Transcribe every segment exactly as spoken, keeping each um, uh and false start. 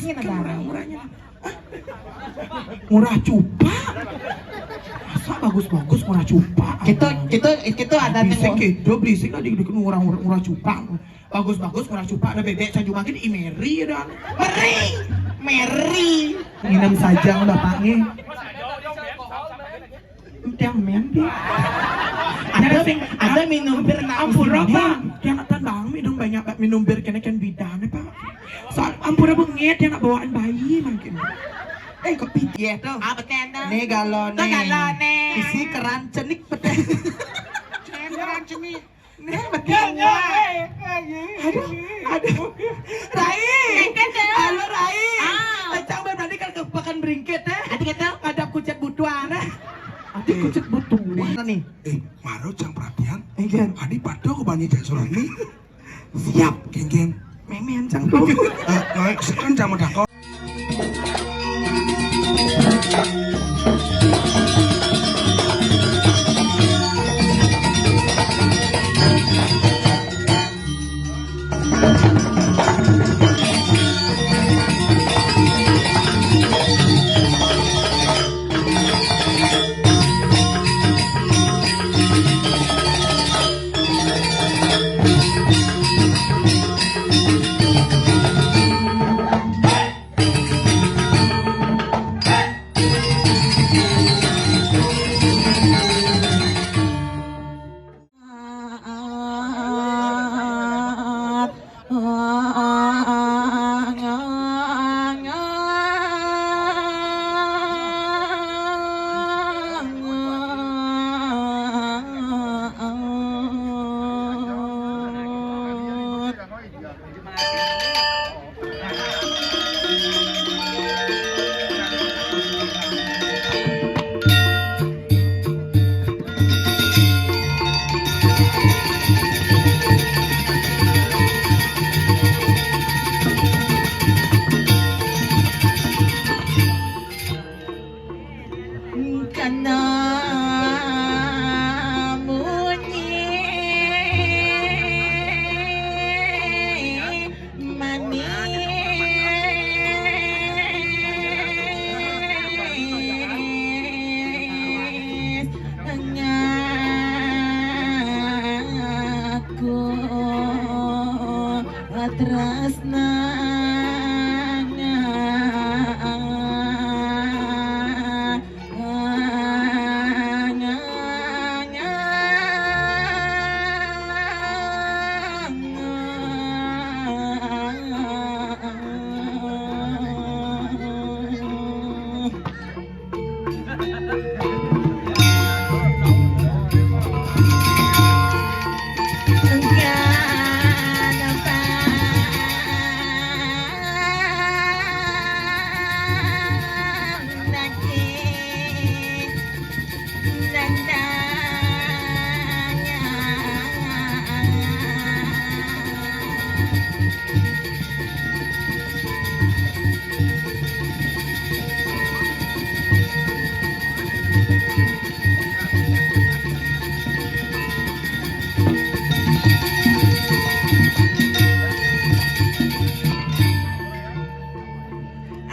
Kan murah-murahnya. Hah? Murah cupa. Masa bagus-bagus murah cupa? Kita, kita, kita ada berisik nih. Gitu, berisik lah, dikit-dikit murah, murah, murah cupa. Bagus-bagus murah cupa, ada bebek saja makin imeri dan meri, meri. Nginem saja bapaknya. Tiang men, Pi. Ada sing, ada minum bir, ampun, Pak. Tiang nak tambang minum banyak, Pak, minum bir kena kan bidan, Pak. Soal ampun, apa ngit, tiang nak bawaan bayi mungkin. Eh, kok piti ya tuh? Apa tenda? Nih galon nih. Galon nih. Isi keran cenik peteng. Keran cenik. Nih, betul. Aduh, aduh. Rai. Halo, Rai. Ah. Cang berarti kalau ke Pakan Beringkit, eh. Ada kata? Ada kucet butuan, eh. Ada kucet butuan. Mana nih? Eh, maro cang perhatian. Iya. Adi pado ke banyak cak surami. Siap. Geng-geng. Memen cang tuh. Eh, eh, sekarang cang mau dakon. Kana munyi manis ngaku tresna.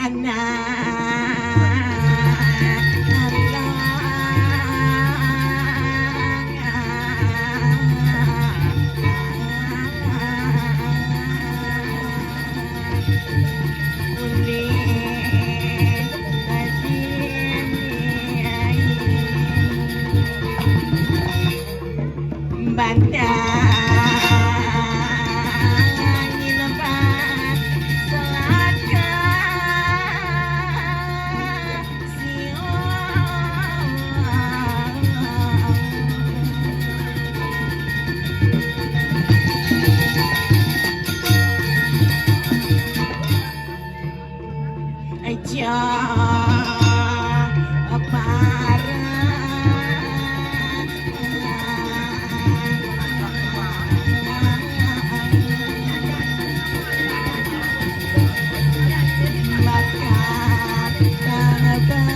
Anak, anak. Uli, uli, ai. Bantang lepas selaka sio. Aja parah. Bakat kang bahagia.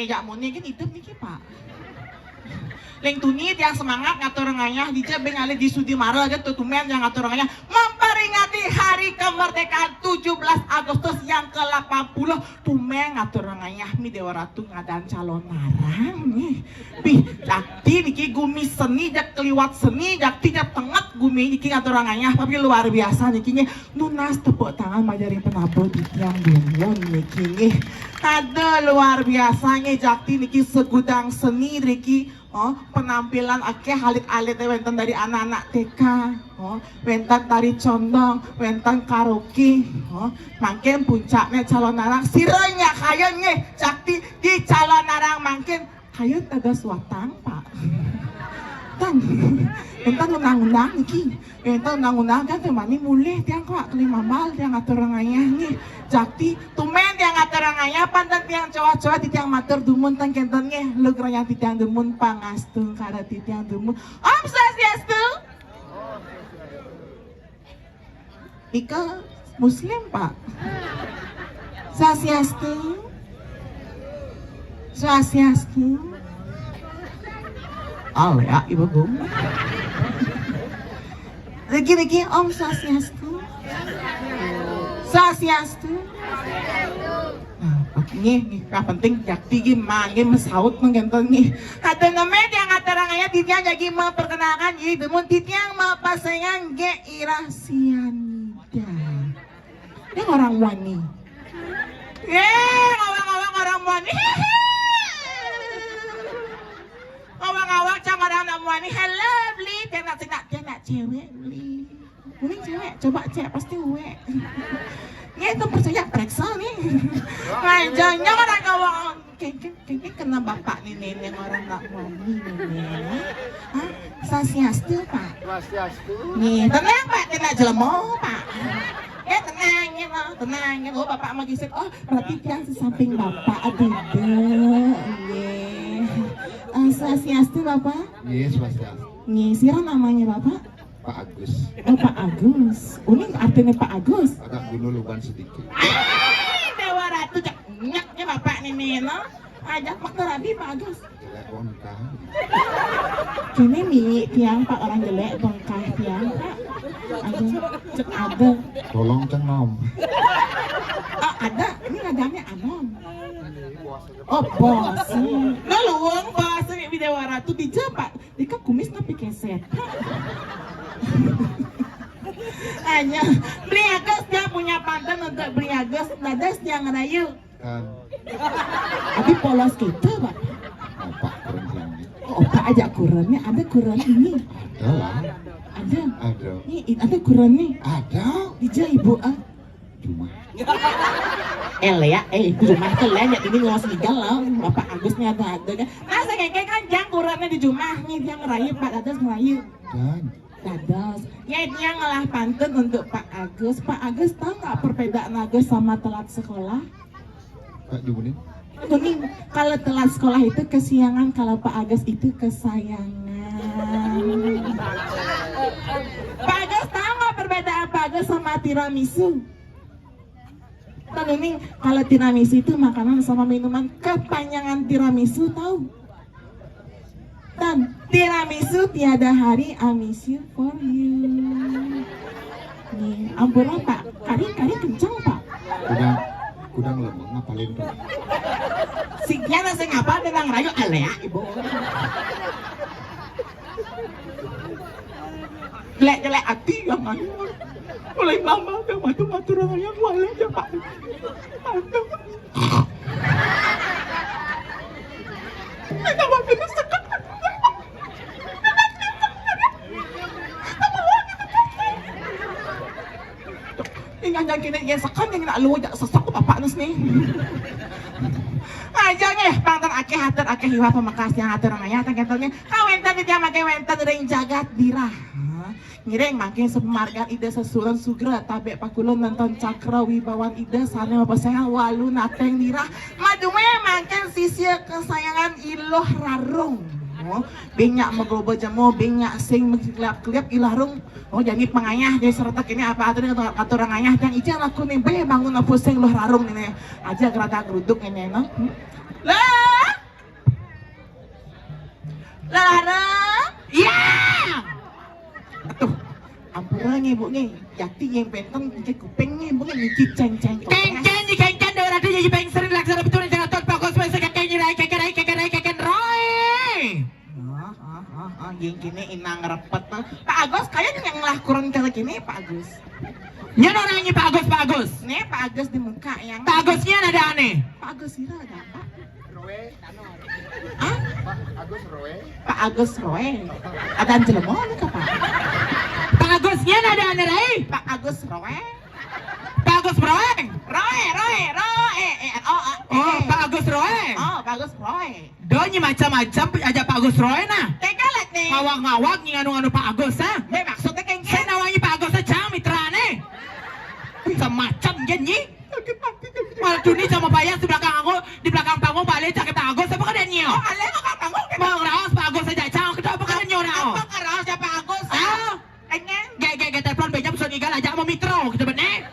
Ya, mone gén idup niki, Pak. Ling tuni tiang semangat ngatur ngayah, dija bé ngalih di Sudimara gén tuh tumén tiang ngatur ngayah memperingati hari kemerdekaan tujuh belas Agustus yang ke delapan puluh, tumén ngatur ngayah mi Déwa Ratu ngadaan calonarang nih. Bih, jakti niki gumi seni, jak keliwat seni, jakti jak tenget gumi niki ngatur ngayah, tapi luar biasa niki nih. Nunas tepuk tangan majaring penabuh titiang dumun niki nggih. Aduh, luar biasa nggih, jakti niki segudang seni niki. Oh, penampilan akéh alit-alité wénten dari anak-anak T K. Oh, wénten tari condong, wénten karaoke. Oh, mangkin puncaknya calonarang sira nyak kayun nggih, jakti di calonarang mangkin. Kayun dados watang, Pak. Tang, wénten undang-undang niki. Wénten undang-undang kan temani mulih tiang kok keli mambal tiang ngatur ngayah nih. Jakti tumén tiang ngatur ngayah, panten tiang coa-coa titiang matur dumun tang kénten nggih, lugrayang titiang dumun, pangastu kara titiang dumun. Om Swastiastu. Ika Muslim, Pak. Swastiastu. Swastiastu. Oh ya, Ibu Gum. Lagi-lagi Om Swastiastu. Swastiastu. Nah, nggih, nggih, yang penting jakti nggih mangke mesaut menggenton nggih. Kata neme tiang ngatur ngayah titiang jagi memperkenalkan diri dumun titiang mapasengan nggih Ira Sianida. Dia orang wani. Eh, ngawang-ngawang orang wani. Ngawang-ngawang cang orang nak wani. Hello, beli. Dia nak, dia nak, dia nak cewek, beli. Mending cewek, coba cek, pasti uwe. Nggih, itu percaya, periksa nih. Ngajanya orang ngawang. Kengkeng, kengkeng kena bapak nih, nenek orang nak wani nih. Hah? Swastiastu, Pak. Swastiastu. Nih, tenang, Pak, kena jelemo, Pak. Ya, tenang ya, Pak. Tenang ya. Oh, bapak mau gisik. Oh, berarti tiang sesamping bapak, tidak. Nggih. Eh, swastiastu, Bapak. Nggih, swastiastu. Nggih, sira namanya, Bapak? Pak Agus. Oh, Pak Agus. Uning artinya Pak Agus. Agak guna luban sedikit. Ah, Dewa Ratu cek nyaknya bapak nih, nih, no. Ajak faktor abi, Pak Agus. Jelek wong nikah. Kini mi tiang, Pak, orang jelek bengkah tiang, Pak. Aduh, cek ada. Tolong ceng nom. Ah, ada. Ini nadanya anom. Oh, bos. Nah, luwung bos, ini Dewa Ratu dija, Pak. Dika kumis napi keset. Hanya Beli Agus, dia punya pantun untuk Beli Agus. Dadas dia ngerayu. Kan. Tapi polos kita, Pak. Opak kurang siang ini. Oh, opak aja kurangnya, ada kurang ini. Ada lah. Ada. Ada. Ini ada kurang nih. Ada. Dija ibu ah. Jumah. Eh, Lea, eh, jumah tuh Lea, ya, ini ngos ngigal lah. Bapak Agusnya ada ada kan. Nah, saya kayak kan jang kurangnya di jumah nih, dia ngerayu, Pak, dadas ngerayu. Dan dadas. Ya, dia ngelah pantun untuk Pak Agus. Pak Agus, tahu nggak perbedaan Agus sama telat sekolah? Pak Jumunin. Kuning, kalau telat sekolah itu kesiangan, kalau Pak Agus itu kesayangan. Pak Agus, tahu nggak perbedaan Pak Agus sama tiramisu? Tanuning, kalau tiramisu itu makanan sama minuman kepanjangan tiramisu, tahu? Tan, tiramisu tiada hari, I miss you for you. Nih, ampura, Pak. Kari, kari kencang, Pak. Kudang, kudang lemeng ngapalin tuh. Si Kiana sing ngapal, dia nang rayu, alea, ibu. Jelek-jelek ati yang anu. Mulai mama yang matu-matu orang yang wale aja, Pak. Aduh. Kita mau minum sekat. Ingat jangan kena yang sekat yang nak lu jak sesak bapak nus nih. Aja nih, pantun akeh atur akeh iwah pemekas yang atur ngayah tang kentongnya. Kawénten titiang mangkin wénten ring jagat dirah. Ngiring mangkin sepamargan Ida Sesuren Sugra, tabek pakulun nonton cakra wibawan Ida sané mapesengan walu nateng dirah. Madué mangkin sisia kesayangan Iluh Rarung. Oh, bing nyak magroba jemo, bing nyak sing makelap-kelip Iluh Rarung. Oh, jani pangayah, jani seretek ini apa atur atur ngayah, jang ijang laku nih, bé bangun pusing Iluh Rarung ini. Aja gerada geruduk ini, no. Hmm? Lah, Larang. Ya. Aduh, ampura nge, Bu nge. Yati nge, benteng nge, kuping nge, Bu nge, nyici ceng-ceng. Kengken, nyi kengken, da ratu nyi pengserin, laksana betul, nyi jaratot, Pak Agus, masa keken, nyi rai, keken, rai, keken, rai, keken, rai. Ah, ah, ah, ah, gini, gini, inang repet, ah. Pak Agus, kaya nyang lah kurang kaya gini, Pak Agus. Nyen orang nyi Pak Agus, Pak Agus. Nih, Pak Agus di muka yang. Pak Agus nyen ada aneh. Pak Agus sira ada apa? Roe. Hah? Pak Agus Roe. Pak Agus Roe. Ada jelema ni ka, Pak? Pak Agus nyen ada aneh rai. Pak Agus Roe. Pak Agus Roe. Roe, Roe, Roe. Eh, eh, oh, ah, Oh, eh. Pak Agus Roe. Oh, Pak Agus Roe. Do nyi macam-macam aja Pak Agus Roe nah. Tegalat nih. Ngawag-ngawag nyi nganu-nganu Pak Agus, ha? Be maksudnya kengken. Saya nawangi Pak Agus cang mitra nih. Semacam nyen nyi. Malah duni sama payah di belakang aku, di belakang panggung balik cak Pak Agus apa kada nyi? Oh, balik ke panggung. Mau raos Pak Agus aja cang, kita apa kada nyi orang? Apa karaos ya Pak Agus? Ah. Engen. Ge, ge, ge, telepon bejam son igal aja mau mitro gitu bener.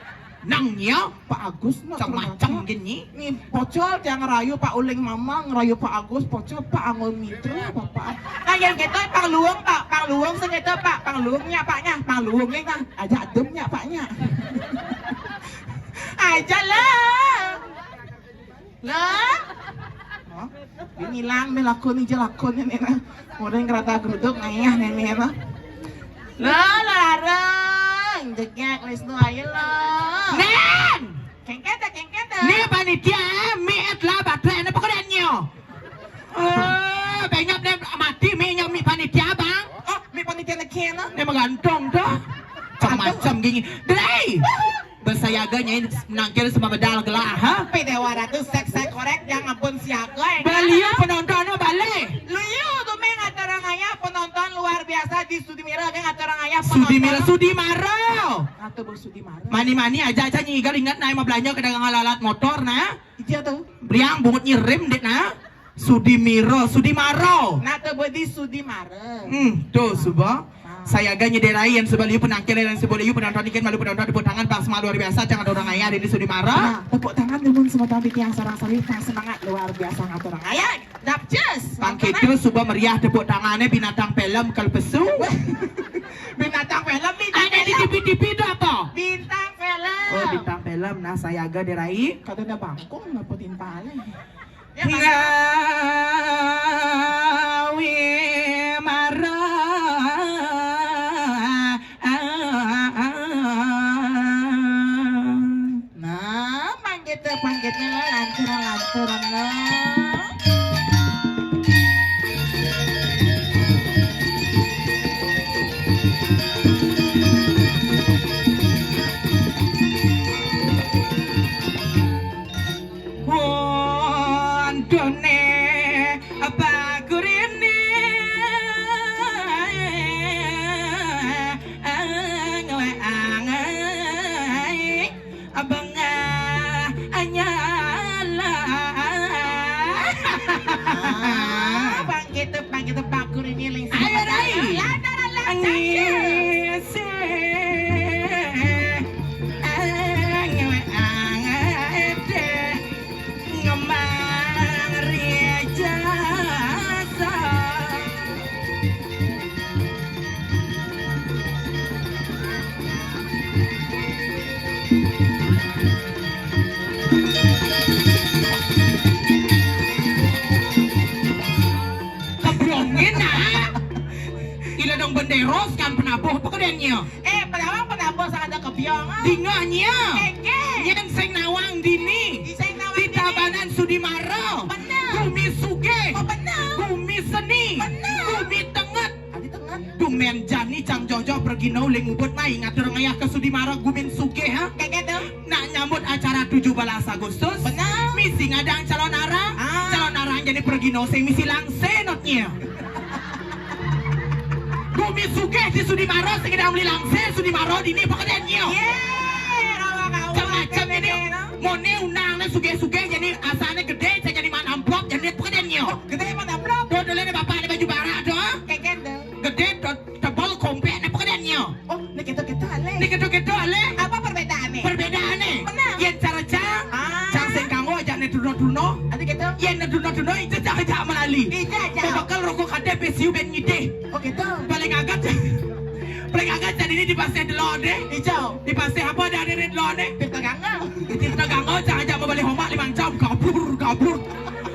Nang nyi. Pak Agus nah, macam-macam ternyata gini. Nih, pocol tiang rayu Pak Uling Mamang, rayu Pak Agus, pocol Pak Angul Mitra, Bapak. Nah, yang kita Pak Luwung, Pak, Pak Luwung sing kita, Pak, Pak Luwungnya, Paknya, Pak Luwungnya nah, aja ademnya, Paknya. Aja lah. Lah. Hah? Ini hilang nih lakon, ini lakon ini nah. Kemudian kerata geruduk ngayah nih nih apa? Lah, larang. Jegek, Wisnu, ayo lo. Nen! Kengketa, kengketa. Nih panitia, mi et lah baterai, apa kau nyo? Eh, banyak nih mati mi nyo mi panitia, Bang. Oh, mi panitia nih kena. Nih menggantung tuh. Macam-macam gini. Drai! Bersiaga nyai nangkil sama bedal gelah, ha? Pi Dewa Ratu, sek, sek, korek, yang ampun siaga, ya. Beliau penonton balik. Liu tu meh ngaturang ayah penonton luar biasa di Sudimira, kan ngaturang ayah penonton. Sudimira, Sudimara. Atau Bos Sudimara. Mani-mani aja, aja nyigal ingat naik mau belanja ke dagang alat-alat motor, nah. Iya tuh. Beriang bungut nyirim, dek, nah. Sudimiro, Sudimaro. Nah, teu beudi Sudimara. Hmm, tuh, suba. Ah. Sayaga nyederayan, suba liu penangkil dan suba liu penonton ikan malu penonton tepuk tangan pas luar biasa, jangan orang ayah di Sudimara. Nah, tepuk tangan dulu semua tahun di tiang sarang salih, pas semangat luar biasa ngaturang ayah. Dapjes. Pangkitu suba meriah tepuk tangannya binatang film kalpesu. Binatang film, bintang film. Ada di T V T V itu apa? Bintang film. Oh, bintang film. Nah, sayaga derai. Kada ada bangkung, ngapa timpalnya? Gawi mara. Nah, panggitnya, panggitnya lo, lanturan, lanturan lo. Wondone apa kurine angai angai abangah anyala. Ah, bangkit, bangkit, bakur ini, Ling. Ayo, Rai. Lantaran, lantaran. Ngisi. Angel, angel, ngemang rijasa. Kebyongin, nah. Ila dong benderos kan penabuh, apa kedennya? Eh, penawang penabuh sangat ada kebyong, ah. Dingahnya. Keke. Nyen sing nawang dini. Sing nawang dini. Di Tabanan Sudimara. Bener. Bumi sugih. Oh, bener. Bumi seni. Bener. Bumi tenget. Adi tenget. Dumen jani cang jojo pergi no uling ubut mai ngatur ngayah ke Sudimara gumin sugih, ha? Keke tuh. Nak nyambut acara tujuh belas Agustus. Bener. Misi ngadang calon arang. Ah. Calon arang jadi pergi no sing misi langse notnya. Bumi sugih di Sudimara, sing ada beli langse, Sudimara dini apa kedennya? Ye, rawa kau. Macam-macam ini. Mone undang na sugih-sugih, jadi asalnya gede, saya jadi man amplop, jadi apa kedennya? Oh, gede man amplop. Tuh, dulu nih bapak ada baju barak tuh. Keken tuh. Gede, tuh, tebal, kompek, apa kedennya? Oh, ni kita-kita alih. Ni kita-kita alih. Apa perbedaannya? Perbedaannya? Benar. Yang cara cang, ah, cang sing kanggo aja ni tuno-tuno. Ada gitu? Yang ni tuno-tuno, itu cang aja melali. Itu aja. Bakal rokok Kadé P S U bén ngidih. Oh gitu. Paling agat, paling agat jani né di pasé delod deh. Ijo. Di pasé apa ada ada delod deh. Tirta Gangga. Tirta Gangga, cang ajak mau beli homak limang jam, gabur, gabur.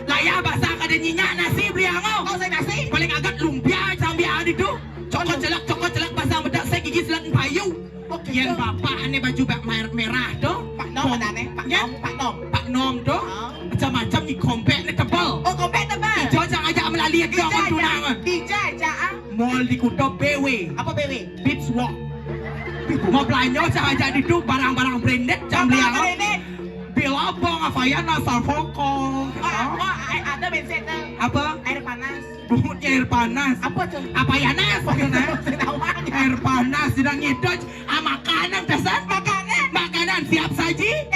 Lah ya, basah kadé nyinyak nasi beli angau. Oh, saya nasi. Paling agat lumpia, cang beli angau itu. Cokot celak, cokot celak, pasang bedak, saya gigi selak payu. Oh, gitu. Yén bapak ané baju bak mer- merah tuh. Pak Nom, ada nih, Pak Nom, Pak Nom. Pak Nom tuh. Ah. Macam-macam di kompek nih tebal. Oh, kompek tebal. Ijo cang ajak melali itu aja tunangan. Ijo aja, ah. Mall di Kuta B W. Apa B W? Beach Walk. Mau belanja cang ajak di tu barang-barang branded, cang beli apa? Branded. Bila apa ngapain asal pokok. Oh, oh, ada bensin tuh. Apa? Air panas. Bungut air panas. Apa tuh? Apa ya, Nas? Apa ya, Nas? Air panas, sedang ngidup. Ah, makanan, pesan? Makanan. Makanan siap saji.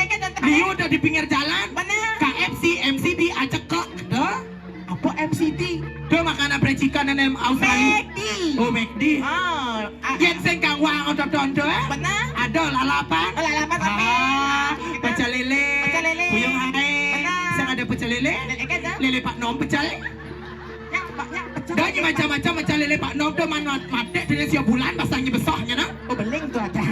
Dia udah di pinggir jalan. Mana? K F C, M C D, acekek. Tuh. Apa M C D? Tuh makanan percikan nenek Australia. McD. Oh, McD. Ah, ah. Yén sing kang wang otot tonto, eh? Bener. Ada lalapan. Oh, lalapan apa? Ah, pecel lele. Pecel lele. Puyung hai. Bener. Sing ada pecel lele. Lele kan, dah? Lele Pak Nom pecel. Dah, ini macam-macam, macam lele Pak Nom tuh, mana mati dari siap bulan, pasangnya besarnya, nah. Oh, beling tuh ada.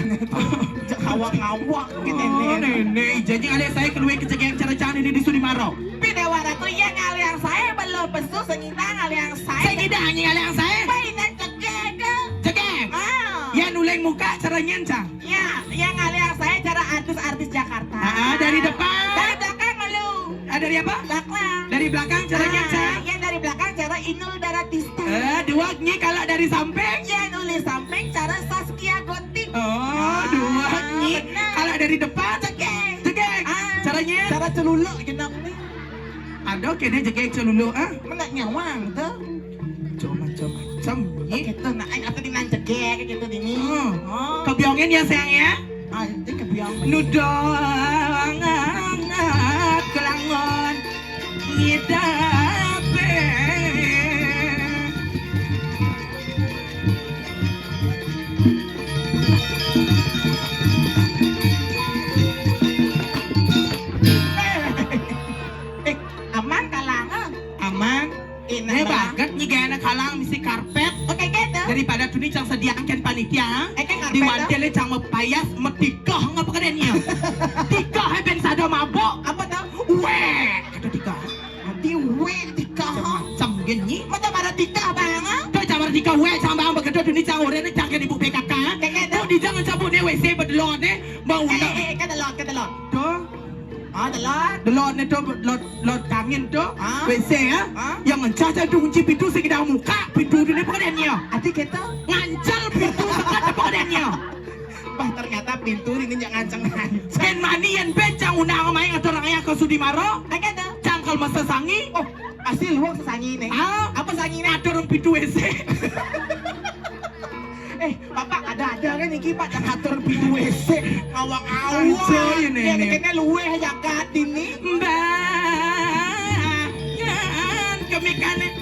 Cek awak-awak, gitu, oh, nenek. Nenek, jadi ngalih saya keluar ke cegeng cara-cara ini di Sudi Maro. Pi Dewa Ratu, ya, ngalih saya belum pesu, sengita ngalih saya. Sengita ngalih saya. Mainan cegeng, ke? Cegeng? Ah. Ya, nuling muka, caranya, cang. Ya, yang ngalih saya cara artis-artis Jakarta. Ah, dari depan. Dari belakang lu. Ah, dari apa? Belakang. Dari belakang caranya, ah, cang? Yang dari belakang cara Inul Daratista. Eh, dua nyi kalau dari samping? Ya, nulis samping cara Saskia Gotik. Oh, ah, dua nyi. Benar. Kalau dari depan? Cegeng. Cegeng. Ah, caranya? Cara celuluk, genap nih. Ada kena jegeg celuluk, ah? Mana nyawang tuh? Macam-macam. Gitu, nah, aing atuh di nan jegeg, gitu, dini. Hmm. Oh. Kebiongin ya, sayang, ya? Ah, itu kebiong. Nudang angat kelangon ngidape. Eh, aman kalangan. Aman. Eh, nah, bagat nyi gaya anak kalang misi karpet. Oke, gitu. Daripada tuni cang sediakan panitia. Eh, kan karpet. Di wantel cang mepayas, metikah ngapa kedennya? Tikah, eh, ben sada mabok. Apa tuh? Weh, kata tikah. Nanti weh tikah. Macam gini. Macam ada tikah, Bang, ah? Tuh, cang ada tikah, weh, cang, Bang, begitu tuni cang orang ni cang ke ibu P K K. Kayak gitu. Tuh, di jangan cabut ni, W C berdelon ni. Bau. Eh, eh, eh, kedelon, kedelon. Tuh. Ah, delon. Delon ni tuh, delon, delon kangin tuh. Ah. W C, ya. Ah. Yang ngencah cang tuh kunci pintu sekedar muka pintu tu ni pekerjaannya. Arti kita? Ngancal pintu sekat pekerjaannya. Bah, ternyata pintu ini jangan ngancang-ngancang. Ben mani yang ben cang undang main atau orang yang ke Sudi Maro. Kayak gitu. Cangkal masa sangi. Oh, asli luang sesangi nih. Ah. Apa sangi nih? Ada orang pintu W C. Eh, Bapak ada-ada kan iki, Pak, dak atur pintu W C. Ngawang-ngawang. Anjay, ini, ini. Kene luweh jagat ini. Mbak, ngan kemikane.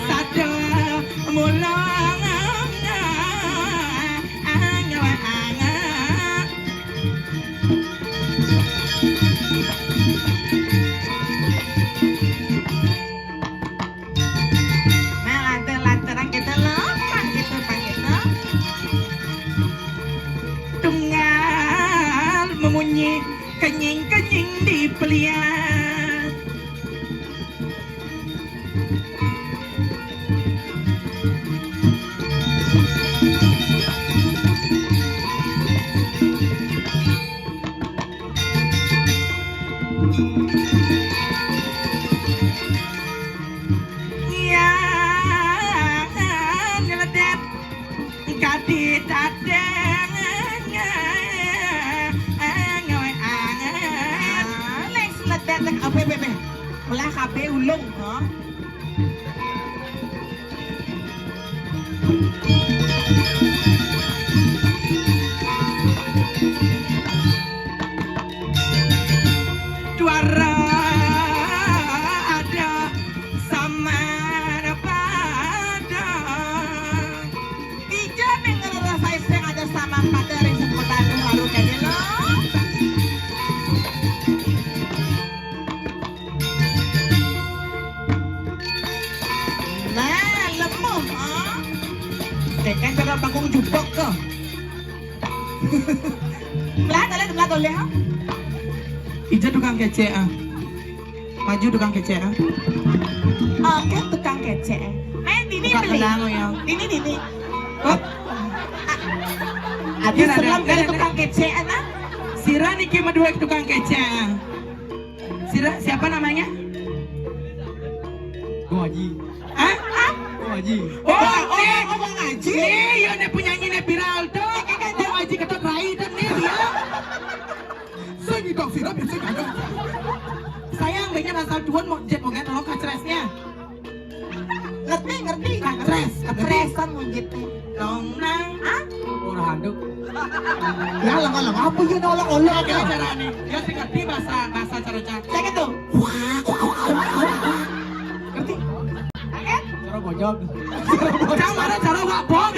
Sada mulang, angawa, angawa. Nah, lanter-lanteran kita loh, pan gitu, pan gitu. Tunggal memunyi kenying-kenying di pelian. Iya, nyeledet kadi dadeng. Ah, leng nyeledet apa, Bebe? Melah kabeh ulung, ha? Duara ada sama pada. Ija ning ngrasai sing ada sama pada ring sebutan baru kene lo. Kok ke? Belah toleh, belah toleh, ha? Ija tukang kecek, ah. Maju tukang kecek, ah. Oke, tukang kecek. Eh, dini beli. Dini, dini. Hop. Ada selam ada tukang kecek, ah. Sira niki madua tukang kecek, ah. Sira, siapa namanya? Bung Haji. Hah? Hah? Bung Haji. Oh, oh, oh, Bung Haji. Nih, ya ada penyanyi nih viral tuh. Bung Haji Ketut Rai tuh nih dia. Saya nggak viral, biasa kagak. Sayang, banyak asal tuan mau jet mau ganti lo kacresnya. Ngerti, ngerti. Katres, katres. Katresan munjitnya. Long nang. Ah? Ora handuk. Ya, lama-lama apa ya nolak-olak ya? Cara nih, ya sing ngerti bahasa, bahasa cara cara. Cek itu. Ngerti? Cara bojog. Cara mana cara wak bom?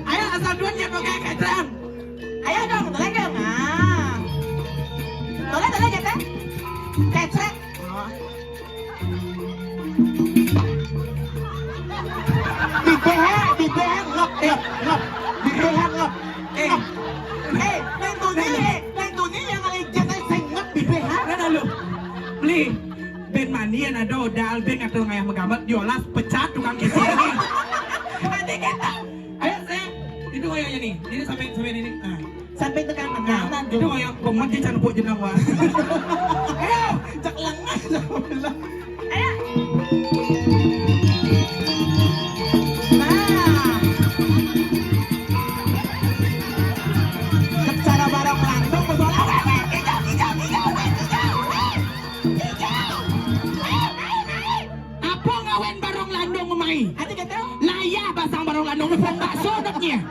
Ayo asal dua dia pakai kacang. Ayo dong, toleh dong. Ah. Toleh, toleh, jatah. Kecrek. Di B H, di B H, ngep, ngep, ngep. Di B H, ngep. Eh, eh, tentunya, eh, tentunya yang ngelihat jatah sing ngep di B H. Kan lu, beli, ben mani yang ada odal, ben atau ngayah megamet, diolas, pecat tukang kecil ini. Nanti kita. Ayo, saya. Itu kayaknya nih. Ini sampai, sampai ini. Nah. Sampai tukang menang, nah, itu kayak pemet dia cantik jenang, wah. Ayo, cek lengah, cek lengah. Ayo. Nah. Cek cara barang langsung, betul. Ayo, ayo, hijau, hijau, hijau, hijau, hijau. Hijau. Ayo, naik, naik. Apa ngawen barong landung mai? Ati kata? Layah basang barong landung, pong bakso dapnya.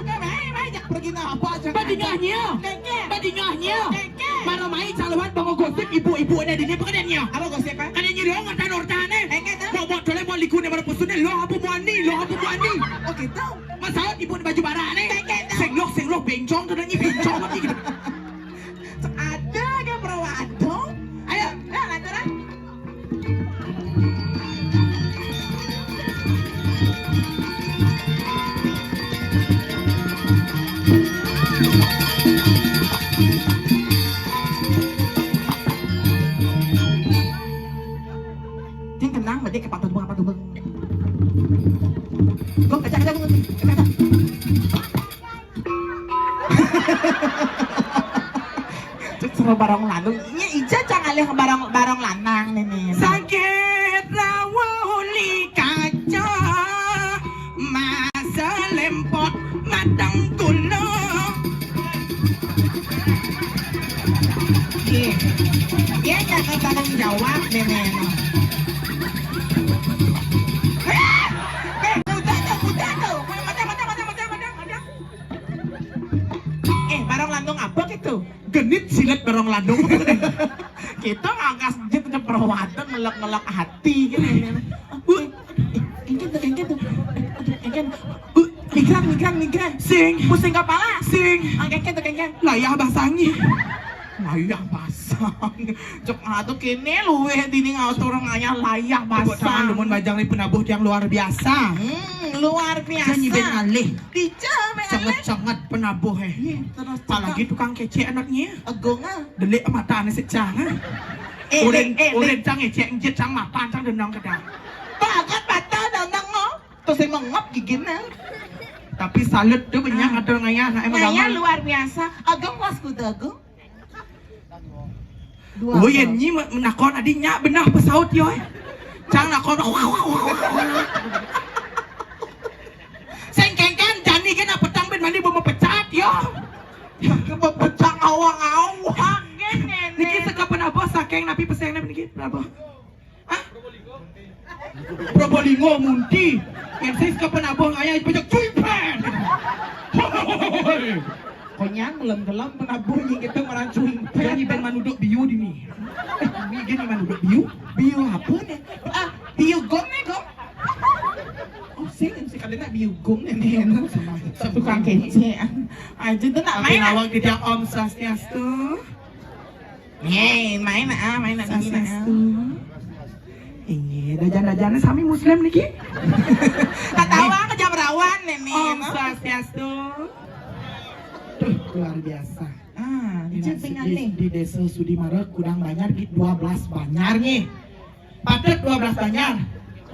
Mai, mai, jak pergi na apa aja. Badingahnya. Keke. Badingahnya. Keke. Maro mai caluhan bango gosip ibu-ibu ada di ni pekedannya. Apa gosip, Pak? Ada nyeri orang ngortan-ngortan, eh. Keke, tak? Mau, mau toleh, mau liku ni, mau pusu ni, lo apa mau ni, lo apa mau ni. Oh, gitu? Masalah ibu ni baju barak ni. Keke, tak? Sing loh, sing loh, bencong tu nanya bencong lagi gitu. Ada ke perawan tu? Ayo, ayo, lantaran. Jing kenang, berarti ke patut bunga, patut bunga. Gong, kacang, kacang, kacang, kacang. Cek sama barong lanang. Nya ija cang alih barong, barong lanang nini. Sakit rawuli kaca, masa lempot matang kuno. Iya. Iya, jangan tanggung jawab nini. Eh, mudah tuh, mudah tuh. Mudah, mudah, mudah. Eh, barong landung apa gitu? Genit silet barong landung. Kita ngagas jit ada perawatan ngelak-ngelak hati gitu. Wih, eh, engken tuh, engken tuh. Eh, aduh, engken. Uh, migrang, migrang, migrang. Sing. Pusing kepala. Sing. Ah, engken tuh, engken. Layah basangi. Layah basang. Cek atuh kene luweh dini ngatur ngayah layah basang. Tepuk tangan dumun bajang ni penabuh tiang luar biasa. Hmm, luar biasa. Nyanyi ben ngalih. Dica, ben ngalih. Cenget-cenget penabuh, eh. Iya, terus apalagi tukang kecek anaknya. Agung, ah. Delik mata ni secang, ah. Eh, urin, eh, eh, urin cang ecek, enjit cang mapan, cang denang kedang. Bagat mata denang, oh. Terus emang ngap gigina. Tapi salut tu banyak atur ngayah, nak emang ngayah gamal. Luar biasa. Agung was kuda, Agung. Dua. Oh, iya, nyi me-, menakon adi nya benah pesaut yo, eh. Cang nakon. Sing kengken, jani kena petang ben mandi bama pecat yo. Bama pecat awang-awang. Niki seka penabuh saking napi peseng niki penabuh. Hah? Probolinggo Munti. Yang saya suka penabuh ngayah pajak cuipen. Konyang gelem-gelem penabuh ni kita marang cuipen. Jadi ben manuduk biu dini. Eh, ni gini manuduk biu. Biu apa ni? Ah, biu gong ni gong. Oh, sing si kadena biu gong ni ni. Tukang kecek. Aja tu nak main. Awang kita Om Swastiastu. Yeay, main ah, main ah, dingin ah. Swastiastu. Iya, dajan-dajannya sami muslim niki. Ketawa ke jam rawan nih, nih. Om Swastiastu. Duh, luar biasa. Ah, ini di, di Desa Sudimara kurang banyak di dua belas banjar nih. Padet dua belas banjar.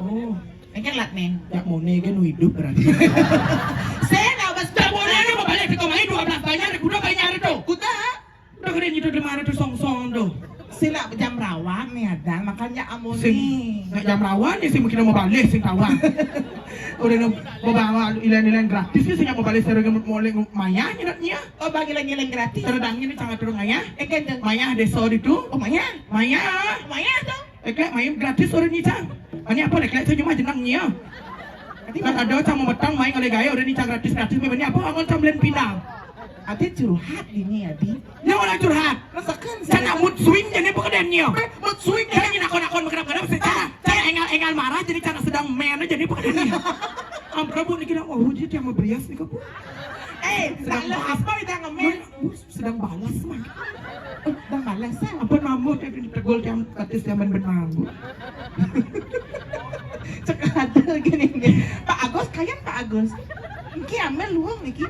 Oh, ini kan lat nih. Ya mau nih kan hidup berarti. Saya nggak bas. Jam boleh ada mau balik ke rumah dua belas banjar, kuda banjar itu. Kuda. Udah keren itu di mana tuh song-song tuh. Sila jam rawan nih ada, makanya amun nih. Nggak jam rawan ya sih mungkin mau balik sih kawan. Udah no, mau bawa ilan-ilan gratis ya sih mau balik sering mau mayah nyeretnya. Oh, bagi lagi yang gratis. Terus dangin ini sangat turun mayah. Eh, gendeng. Mayah desa itu. Oh, mayah. Mayah. Mayah tuh. Eh, kayak main gratis orang ni cang. Ini apa lek lek saya cuma jenang nya. Kan ada cang mau metang main oleh gaya orang ni cang gratis gratis main ini apa angon cang belen pinang. Ati curhat ini adi. Nya orang curhat. Masakan cang nak mood swing jadi apa kedennya. Mood swing jadi nak nak nak nak secara cang engal engal marah jadi cang sedang main jadi apa kedennya. Ampun bu ni kira oh dia dia mau berias ni kapu. Eh, sedang apa kita ngemen? Sedang balas mah. Eh, sedang balas ah. Ampun mamut ya tegul yang katis zaman benang bu. Cek ada gini gini. Pak Agus, kalian Pak Agus. Iki ambil luang iki.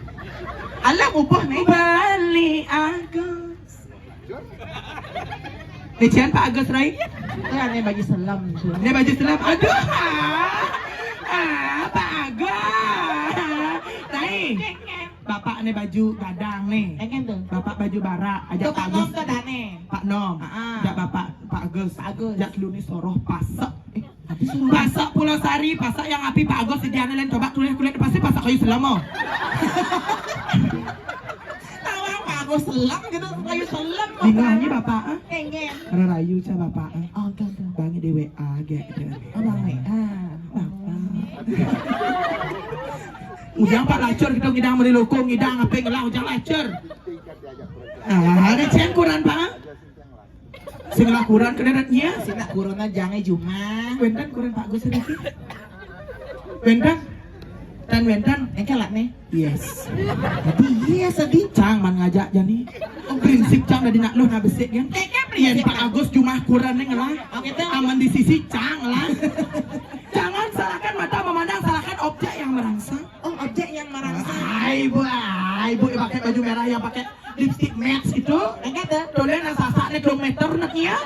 Alah ubah nih. Bali Agus. Nician Pak Agus Rai. Itu aneh baju selam. Ini baju selam. Aduh. Ah, Pak Agus. Rai. Bapak nih baju gadang nih. Engen tuh. Bapak baju bara, ajak Pak Agus. Pak Nom. Pak Nom. Ajak Bapak Pak Agus. Pak Agus. Ajak lu nih soroh pasek. Eh, tapi soroh pasek Pulau Sari, pasek yang api Pak Agus di Diana lain coba tulis kulit pasti pasek kayu selama. Tahu Pak Agus selam gitu, kayu selam. Di mana Bapak? Ah? Engen. Rayu cah Bapak. Ah? Oh, enggak, enggak. Bangi di W A gitu. Oh, Bang W A. Bapak. Ujang Pak Lacur kita ngidang meri loko ngidang apa ngelah ujang Lacur. Ah, ada cengkuran Pak. Sing lakuran kena datnya. Sing lakuran aja ngai juma. Wenten kuran Pak Gus sedikit. Wenten. Tan wenten. Engke lak nih. Yes. Jadi iya sedih. Cang man ngajak jani. Prinsip cang dari nak lu na besik kan. Yen Pak Agus jumah kuran nih ngelah. Aman di sisi cang lah. Jangan salahkan mata memandang, salahkan objek yang merangsang. Oh, objek yang merangsang. Hai bu, hai bu, yang pakai baju merah, yang pakai lipstick match itu. Enggak tuh. Tulen yang sasak nih kilometer nak ya.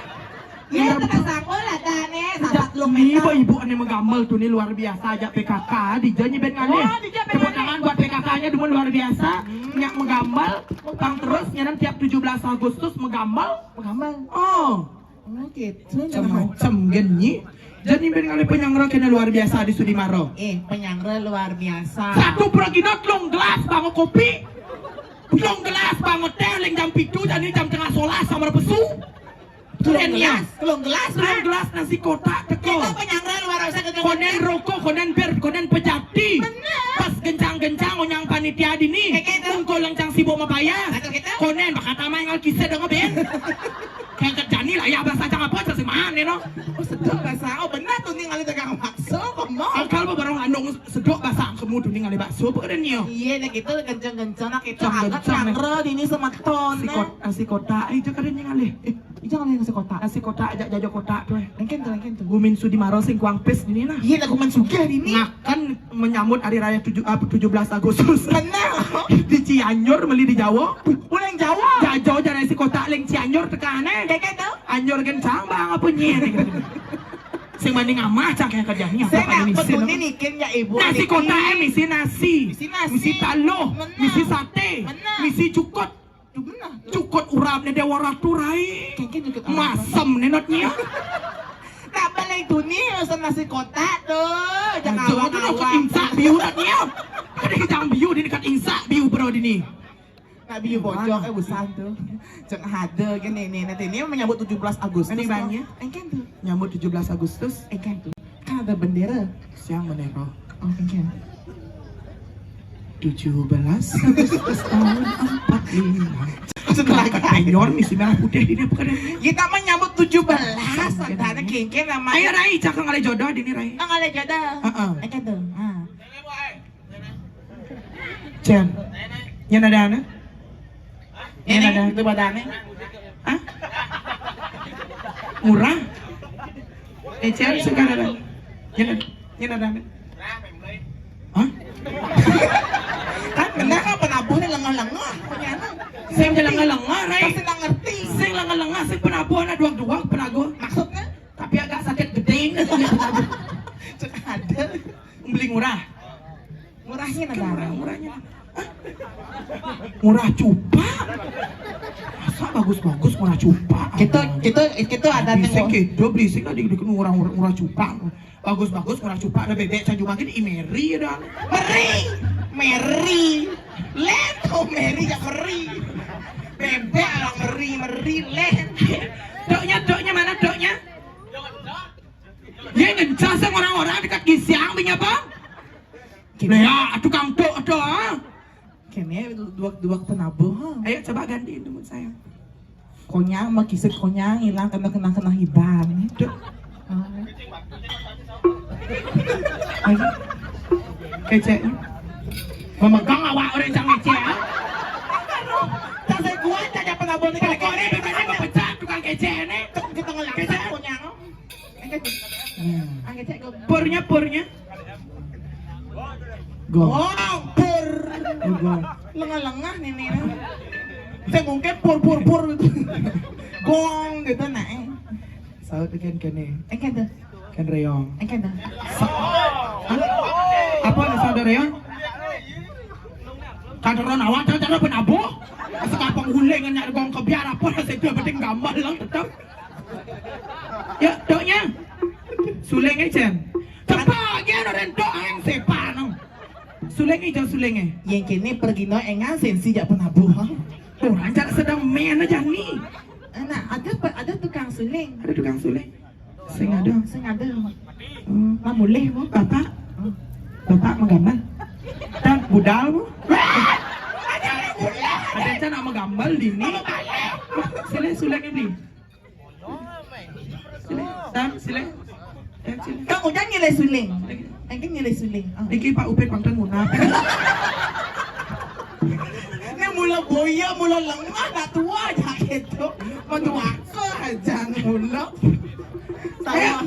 Ya, tekan sangkul ada nih, sasak kilometer. Ibu-ibu nih menggamel tuh nih luar biasa aja P K K, dijanji ben ngalih. Oh, dijanji ben ngalih. Tepuk tangan buat P K K-nya dulu luar biasa. Nyak menggamel, utang terus, nyanan tiap tujuh belas Agustus menggamel. Menggamel. Oh. Oh gitu. Macam-macam genyi. Jadi ben kali penyanggra kena luar biasa di Sudimaro. Eh, penyanggra luar biasa. Satu peragina telung gelas bangun kopi. Telung gelas bangun teh leng jam pitu jadi jam tengah solas sama pesu. Telung gelas, telung gelas, telung gelas nasi kotak teko. Kita penyanggra luar biasa. Konen rokok, konen bir, konen pejati. Bener. Pas gencang-gencang onyang panitia dini. Kayak gitu. Engko leng cang sibuk mapayas. Atau gitu. Konen bakal tamai ngal kise dong ben. Kayak kerjani lah ya bahasa cang apa cang sing mana no. Oh sedok bahasa. Oh benar tuh nih ngalih dagang bakso komo. Angkal mau barang andong sedok bahasa kamu tuh nih ngalih bakso apa keren nih. Iya nih gitu kenceng-kenceng nak itu anget nyangre dini semeton. Si kot, si kota itu keren nih ngalih. Itu ngalih nasi kota. Nasi kota ajak jajo kota tuh. Engken tuh, engken tuh. Gumin Sudimaro sing kuang pes dini nah. Iya lah gumin sugih dini. Makan menyambut hari raya tujuh, apa, tujuh belas Agustus. Benar. Di Cianjur beli di Jawa. Ulang Jawa. Jajo jana si kota leng Cianjur tekane. Kayak gitu. Anjur kencang bang apa nyet. Sing banding amah cang kayak kerjanya. Saya nggak peduli nih ya ibu. Nasi kota eh misi nasi. Misi nasi. Misi taluh. Benar. Misi sate. Benar. Misi cukut. Tuh benar. Cukut urap ne Dewa Ratu rai. Kayak gitu. Masem nenotnya. Tak balik dunia urusan nasi kotak tuh. Jangan awak-awak. Insak biu tak nyam. Ada hijang biu di dekat insak biu bro dini. Nak biu bocor eh busan tuh. Cek hade gini nih nanti ini menyambut tujuh belas Agustus. Ini bangnya. Engken tuh. Nyambut tujuh belas Agustus. Engken tuh. Kan ada bendera. Siang menero. Oh, engken. Tujuh belas Agustus tahun empat lima. Setelah penyol misi merah putih ini apa keadaannya? Kita menyambut tujuh belas. Ada kengken nama. Ayo Rai, cakang ada jodoh dini Rai. Ang ada jodoh. Heeh. Engken tuh. Ah. Cen. Nyen ada anak? Nyen ada. Itu badannya. Hah? Murah? Ecel sekarang. Jangan, jangan rame. Hah? Kan bener kan penabuh ni lengah-lengah. Sing lengah-lengah, Rai. Pasti nggak ngerti. Sing lengah-lengah, sing penabuh anak duag-duag penabuh. Maksudnya? Tapi agak sakit geding. Cek ada. Beli murah. Murahnya negara. Murah, murahnya. Hah? Murah cupa. Masa bagus-bagus murah cupa? Kita, kita, kita ada. Beli sing nengok. Kita beli sing ada di murah, murah, murah cupa. Bagus-bagus murah cupa, ada bebek Tanjung Magin, i Meri ada. Meri. Meri. Leto Meri ya Meri. Bebek orang Meri, Meri, Leto. Doknya, doknya mana doknya? Ye ngencah sang orang-orang dekat gisiang punya apa? Nah, ya, tukang tok ada, ah. Kene dua, dua penabuh, ha. Ayo coba gantiin dulu saya. Konyang, mau kisut konyang, hilang kena, kena, kena hiban. Duh. Ah. Ayo. Kecek. Memegang awak orang cang kecek, ah. Tak saya kuat, tak ada penabuh ni. Kau ni biasanya mau pecah tukang kecek ni. Tok kita ngelak konyang. Angkat. Hmm. Angkat cek go. Purnya, purnya. Go. Oh, pur. Oh, go. Lengah-lengah ni ni. Saya mungkin pur pur pur gitu. Gong gitu nah. Eh. Saut again kene. Angkat tu. Kan reyong. Angkat tu. Sa- Hah? Apa ni saudara reyong? Kadang awak cara penabuh. Sekapang guling nak gong kebiar apa saya tu penting gambar lang tetap. Ya, doknya. Suling aja. Cepat aja orang dok yang sepan. Suling aja suling eh. Yang kini pergi no engan sensi jak penabuh. Orang cara sedang main aja ni. Anak ada pe- ada tukang suling. Ada tukang suling. Sing ada. Sing ada. Hmm. Mamulih mu. Bapak. Bapak menggambar. Dan budal mu. Ada cara nak menggambar di ni. Sila suling ini. Sila, Sam, sila. Sam, sila. Kang Ujan nyilai suling. Engke nyilai suling. Ah. Iki Pak Upit pantun munah. Ini mula boya, mula lengah, nak tua aja gitu. Mau tua ke aja mula. Saya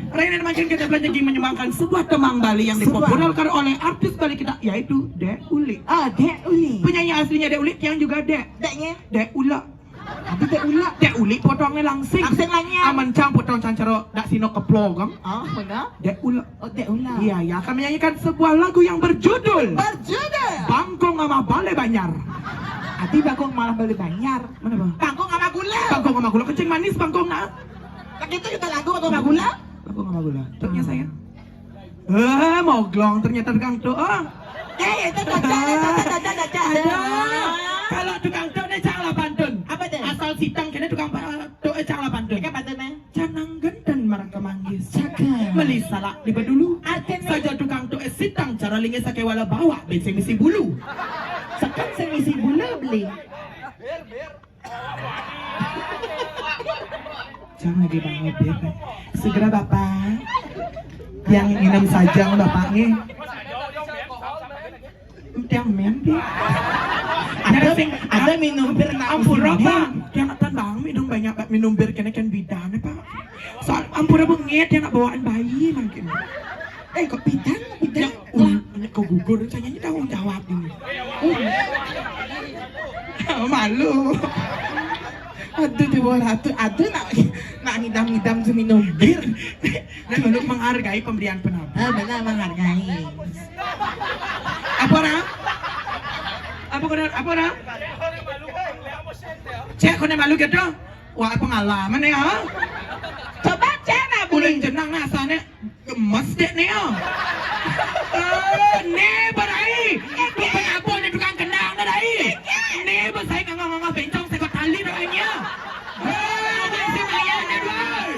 Raina makin kita belajar lagi menyumbangkan sebuah tembang Bali yang dipopulerkan oleh artis Bali kita, yaitu Dek Uli. Ah, Dek Uli. Penyanyi aslinya Dek Uli, yang juga Dek. Deknya? Dek Ula. Tapi Dek Ula. Dek Uli potongnya langsing. Langsing lanya. Aman cang potong cancero dak sino keplogong. Oh, benar? Dek Ula. Oh, Dek Ula. Iya, ya akan menyanyikan sebuah lagu yang berjudul Berjudul Bangkong sama Bale Banyar. Ati bangkong malah bale banyar. Mana bang? Bangkong sama gula. Bangkong sama gula kencing manis bangkong nak. Lagi itu kita lagu bangkong sama gula. Bangkong sama gula. Truknya saya. Eh, moglong ternyata tukang tok. Oh. Eh, itu caca, caca, caca, caca. Aduh, kalau tukang tok ni cang lah pantun. Apa tu? Asal sitang kena tukang pa- tok eh cang lah pantun. Apa pantun eh? Canang genten marang kemanggis. Cakep. Meli salak di bedulu. Artinya? Saja tukang tok eh sitang cara linggis sake wala bawa ben sing misi bulu. Sekan sing misi bulu beli. Jangan lagi bang ngobir. Segera bapak. Yang minum sajang bapak nih. Yang mimpi. Ada sing ada minum bir nak ampura pak. Yang atan bang minum banyak pak minum bir kena kan bidan pak. Soal ampura bengit yang nak bawaan bayi mungkin. Eh kok bidan bidan. Yang ul- kau gugur saya ini tanggung jawab ini. Oh. Malu. Aduh di bawah ratu, aduh nak nak ngidam-ngidam seminum bir. Nah, untuk menghargai pemberian penabur. Ah, benar menghargai. Apa orang? Apa orang? Apa orang? Cek kau ni malu gitu. Wah pengalaman ya. Coba cek nak beli. Ulun jenang nasanya. Gemes dek ne ah. Eh, ne berai. Tukang apa ne tukang kendang ne rai. Ne besai ngangah-ngangah bencong sekot tali rai nya. Eh, ne si maya ne rai.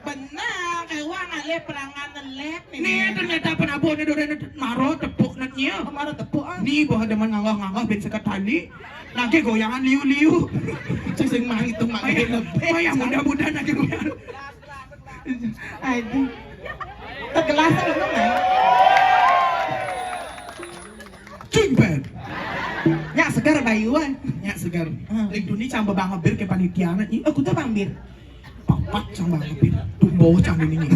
Benar, kawan alih perangan nelek ni. Ne ternyata penabuh ne dore ne maro tepuk ne nya. Maro tepuk ah. Ni bah demen ngangah-ngangah ben sekot tali. Lagi goyangan liu-liu. Cek sing mah itu mah lebih. Payah mudah-mudahan lagi goyangan. Aduh. Tegelas minum ya. Cumpet. Nyak segar bayu eh. Nyak segar. Hmm. Ling duni cang bebang bir ke panitia ni. Oh, kutu bang bir. Papat cang bang bir. Tuh Bocah ini nih.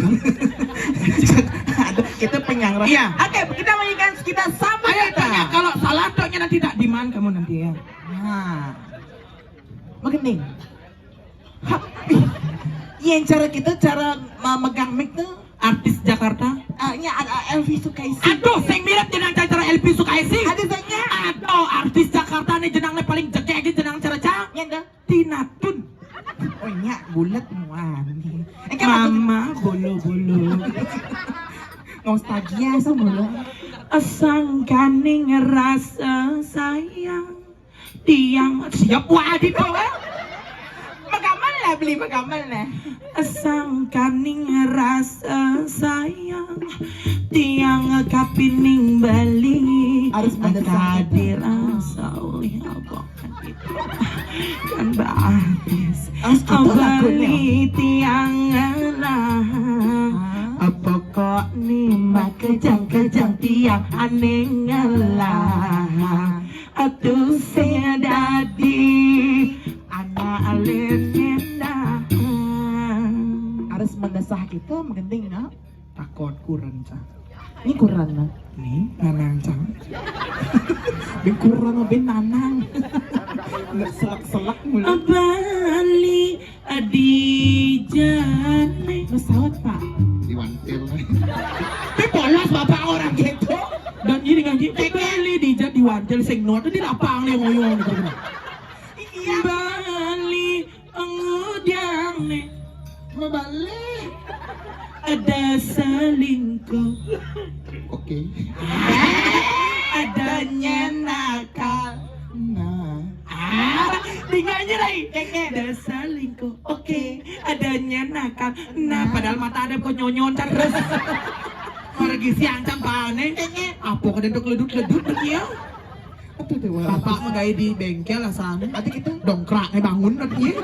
Aduh, kita penyang. Iya. Oke, kita menyanyikan sekitar sama. Ayo, kita tanya, kalau salah toknya nanti tak diman kamu nanti ya. Nah. Begini. Hap. Yang cara kita, cara memegang mic tuh artis Jakarta. Ah, ini ada Elvi Sukaisi. Aduh, sing mirip jenang cara Elvi Sukaisi. Ada sanya. Aduh, artis Jakarta nih jenangnya paling jegeg jenang cara cang. Yang dah. Tina Tun. Oh, nyak bulat muan. Eh, kan Mama bolo-bolo. Nostalgia semua. Sangkaning rasa sayang. Tiang siap wadi to. Magamal lah beli magamal lah. Sangkaning rasa sayang. Tiang kapining beli. Harus mendesak. Kadir rasa oleh abang. Kan batis. Harus gitu lagunya. Beli tiang lah. Hah? Pokok ni makejang-kejang tiang aneh lah. Atuh sing dadi anak alin endah. Harus mendesah kita menggending nak. Takut kurang cah. Ini kurang nak. Nih nanang cah. Bin kurang bin nanang. Nggak selak-selak mulu. Bali Adijane. Pesawat, Pak. Diwantil. Tapi polos bapak orang gitu. Dan ini ngaji. Bali Adijat diwantil sing nuat di lapang nih ngoyong gitu. Iya. Bali ngudang nih. Mebalik. Ada selingkuh. Oke. Adanya nakal. Nah. Ah, tinggalnya lagi. Kayaknya ada selingkuh. Oke, adanya nakal. Nah, padahal mata ada kok nyonyon terus. Pergi siang campane. Kayaknya apa kada dok ledut-ledut begitu ya? Aduh, Dewa. Bapak menggai di bengkel lah sana. Nanti kita dongkrak nih bangun nanti ya.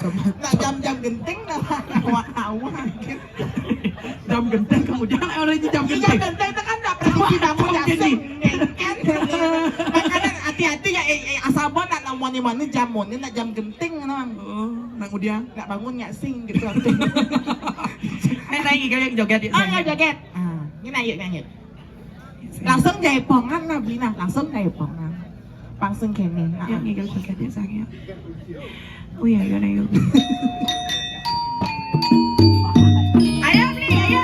Nah, jam-jam genting nah. Awak-awak. Jam genting kamu jangan orang ini jam genting. Jam genting itu kan nggak pernah kita mau jadi. Makanya hati-hati ya, eh, eh, asal mau nak namanya mana jam mana nak jam genting nang. Oh, nak udah. Nak bangun nggak sing gitu. Eh, lagi kalian joget ya. Oh, ya joget. Ah, ini ayo nyanyi. Langsung jaipongan lah, Bina. Langsung jaipongan. Langsung kene. Ah. Yuk, ngigel joget ya, sayang, ya. Oh ya, yuk, ayo. Ayo, Bli, ayo.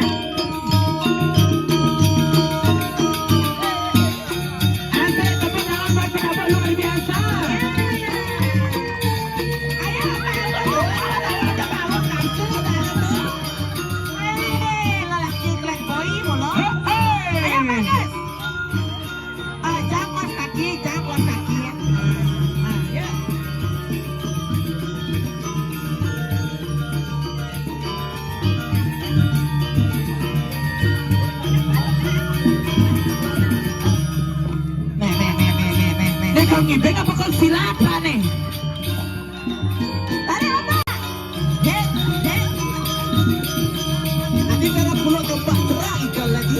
Asik, tepuk tangan buat pendapat luar biasa. Ayo, Pak. Ayo, Pak. Ayo, Pak. Eh, lelaki black boy mulu. Hei. Ayo, Pak, guys. Ah, jam kos kaki, jam kos kaki. Ah, ya. Nih, nih, nih, nih, nih, nih, nih. Nih, kau ngibeng apa kau silakan nih? Tarik otak. Dek, dek. Nanti kalau pulau coba gerak ikan lagi.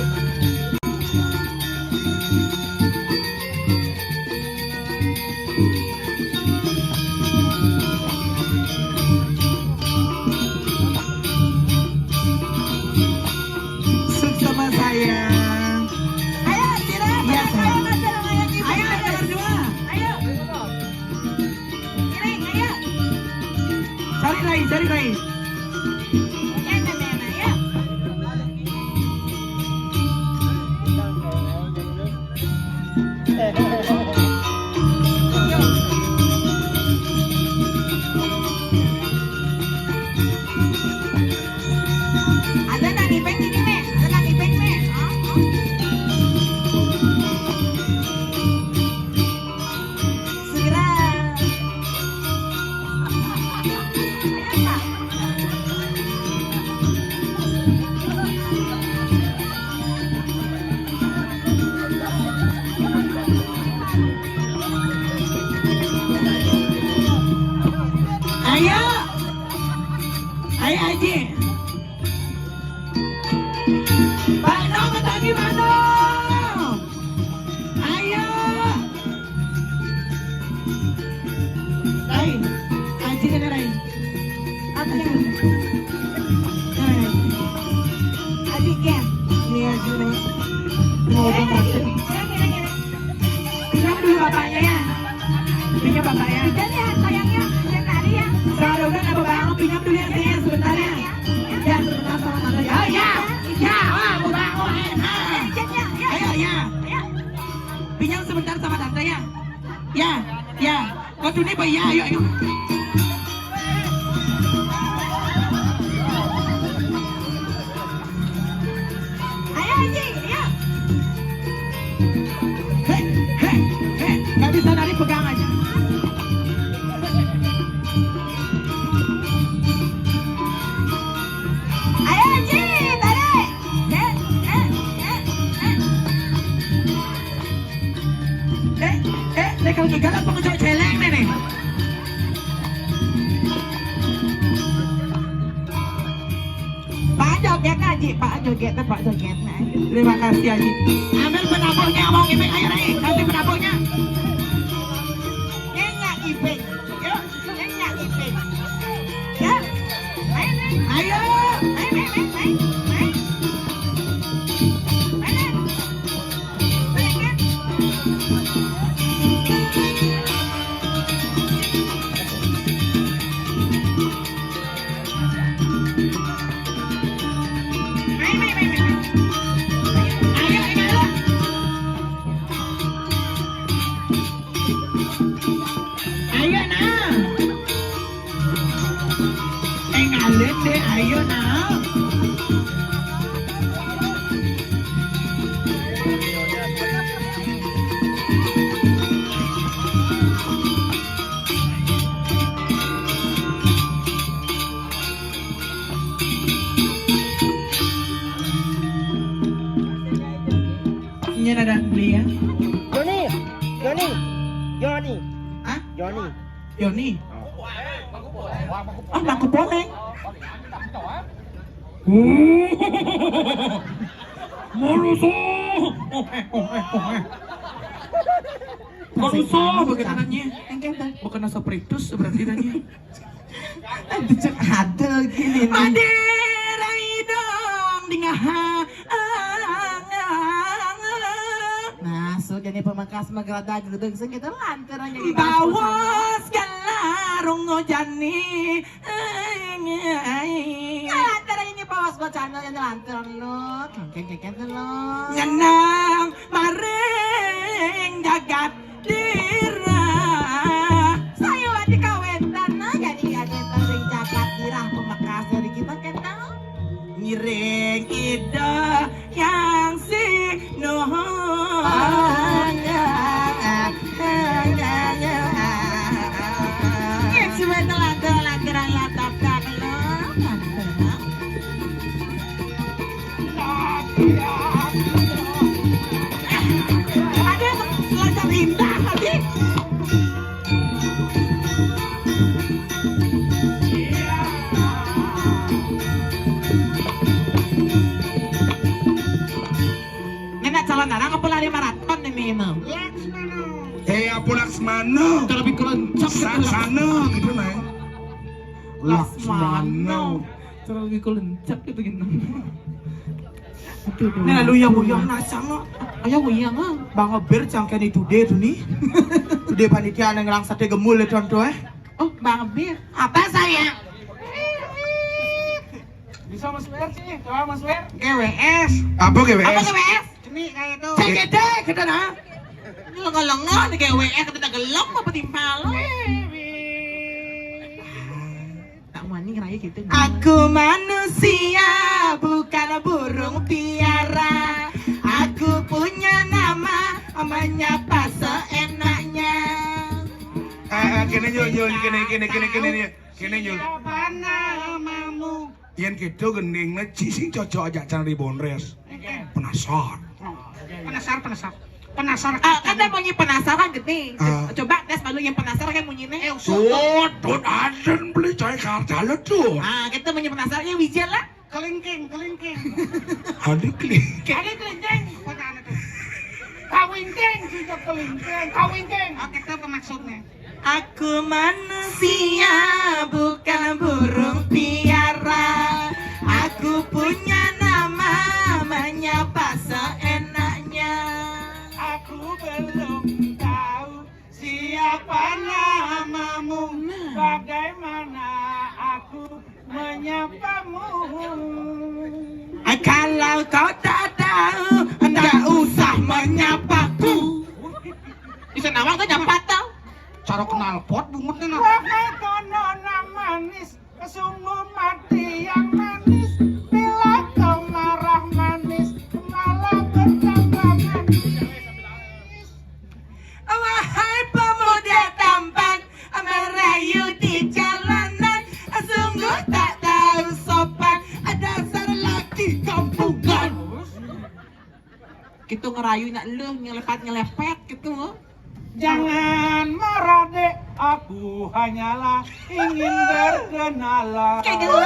Sukses sama saya. Ayo, Cira, iya, ayo, saya. Ayo, ayo, ayo, ayo, berdua. Ayo. Cari lagi, cari lagi. Ada nang ibeng ini, Mek. Ada nang ibeng, Mek. Segera. Pinjam sebentar sama tante ya. Ya, ya. Kau tuni apa ya? Ayo, ayo. Ayo, Haji, ayo. Hei, hei, hei. Nggak bisa nari, pegang aja. Ayo, Haji, tarik. Hei, hei, hei, hei. Eh, eh, deh kalau gigal apa ngejok celeng nih, nih? Pak joget, Haji, Pak joget, Pak joget, nah. Terima kasih, Haji. Ambil penabuhnya, mau ngipik, ayo, Rai, kasih penabuhnya. Nyenyak ngipik. Yuk, nyenyak ngipik. Ya. Ayo, ayo, ayo. Ayo, ayo, ayo, ayo. Ayo. Ayo, ayo, ayo. Ayo, nah. Tinggalin deh, ayo, nah. Ini ada beli ya. Joni, Joni, Joni. Hah? Joni. Joni. Oh. Ah, Mangku Poleng. Marusuh. Oh, eh, oh, eh, oh, eh. Marusuh, bagaimana nya? Engke ta? Bukan asa pritus berarti tanya. Aduh, cek ada gini nih. Madera idong di ngaha. Nah, so jadi pamangkas mah gerada gedeg sing kita lantaran jadi bawas galarung ngojani. Nah, lantaran ini bawas bocana yang lantaran lo. Kengkeng kengkeng lo. Ngenang maring jagat dirah. Saya wati kawetan, nah, jadi ada maring jagat dirah pamangkas dari kita ketang. Ngiring ida yang sinuhun. Suwe telah telah kira latap tak lo. Ada Selancar Indah tadi. Nena calon anak apa lari maraton ini, Imam? Eh, apa Laksmana? Terlebih keroncong gitu, Laksmana. Saksana gitu, Neng. Laksmana. Laksmana. Terlebih keroncong gitu, gitu. Aduh, aduh. Nah, lu yang uyang nasang, ah. Ayo uyang, ah. Bang Ebir cangkeni today tuh nih. Today panitia nang ngelang sate gemul ya, contoh, eh. Oh, Bang Ebir. Apa saya? Bisa Mas Wer sih, coba Mas Wer. G W S. Apa G W S? Apa G W S? Ini kayak itu. Cek gede, gede nah. Ini lengo-lengo nih G W S, kita gelem apa timpal? Tak wani ngeraya gitu. Aku manusia, bukan burung piara. Aku punya nama, menyapa seenaknya. Eh, eh, kene, Nyul, Nyul, kene, kene, kene, kene, Nyul. Kene, Nyul. Siapa namamu? Yen gitu gendingne ci sing cocok ajak Cang Ribonres. Penasar. Penasar, penasar. Penasar. Ah, kan ada munyi penasar kan gede. Ah. Coba tes balu yang penasar kan munyine. Eh, usut. Tut, tut, aden beli cai karca ledut. Ah, kita munyi penasarnya wijen lah. Kelingking, kelingking. Ada kelingking. Ada kelingking. Kota ada tuh. Kawingking, juga kelingking. Kawingking. Oke, itu apa maksudnya? Aku manusia, bukan burung piara. Aku punya nama, menyapa seenaknya. Aku belum tahu siapa namamu. Bagaimana aku menyapamu? Kalau kau tak tahu, tak usah menyapaku. Knalpot bungut nih, nah. Wahai konon manis, sungguh mati yang manis. Bila kau marah manis, malah bertambah manis. Wahai pemuda tampan, merayu di jalanan, sungguh tak tahu sopan, dasar laki kampungan. Gitu ngerayu nak lu nyelepet-nyelepet gitu. Jangan marah, Dek, aku hanyalah ingin berkenalan. Kayak gitu.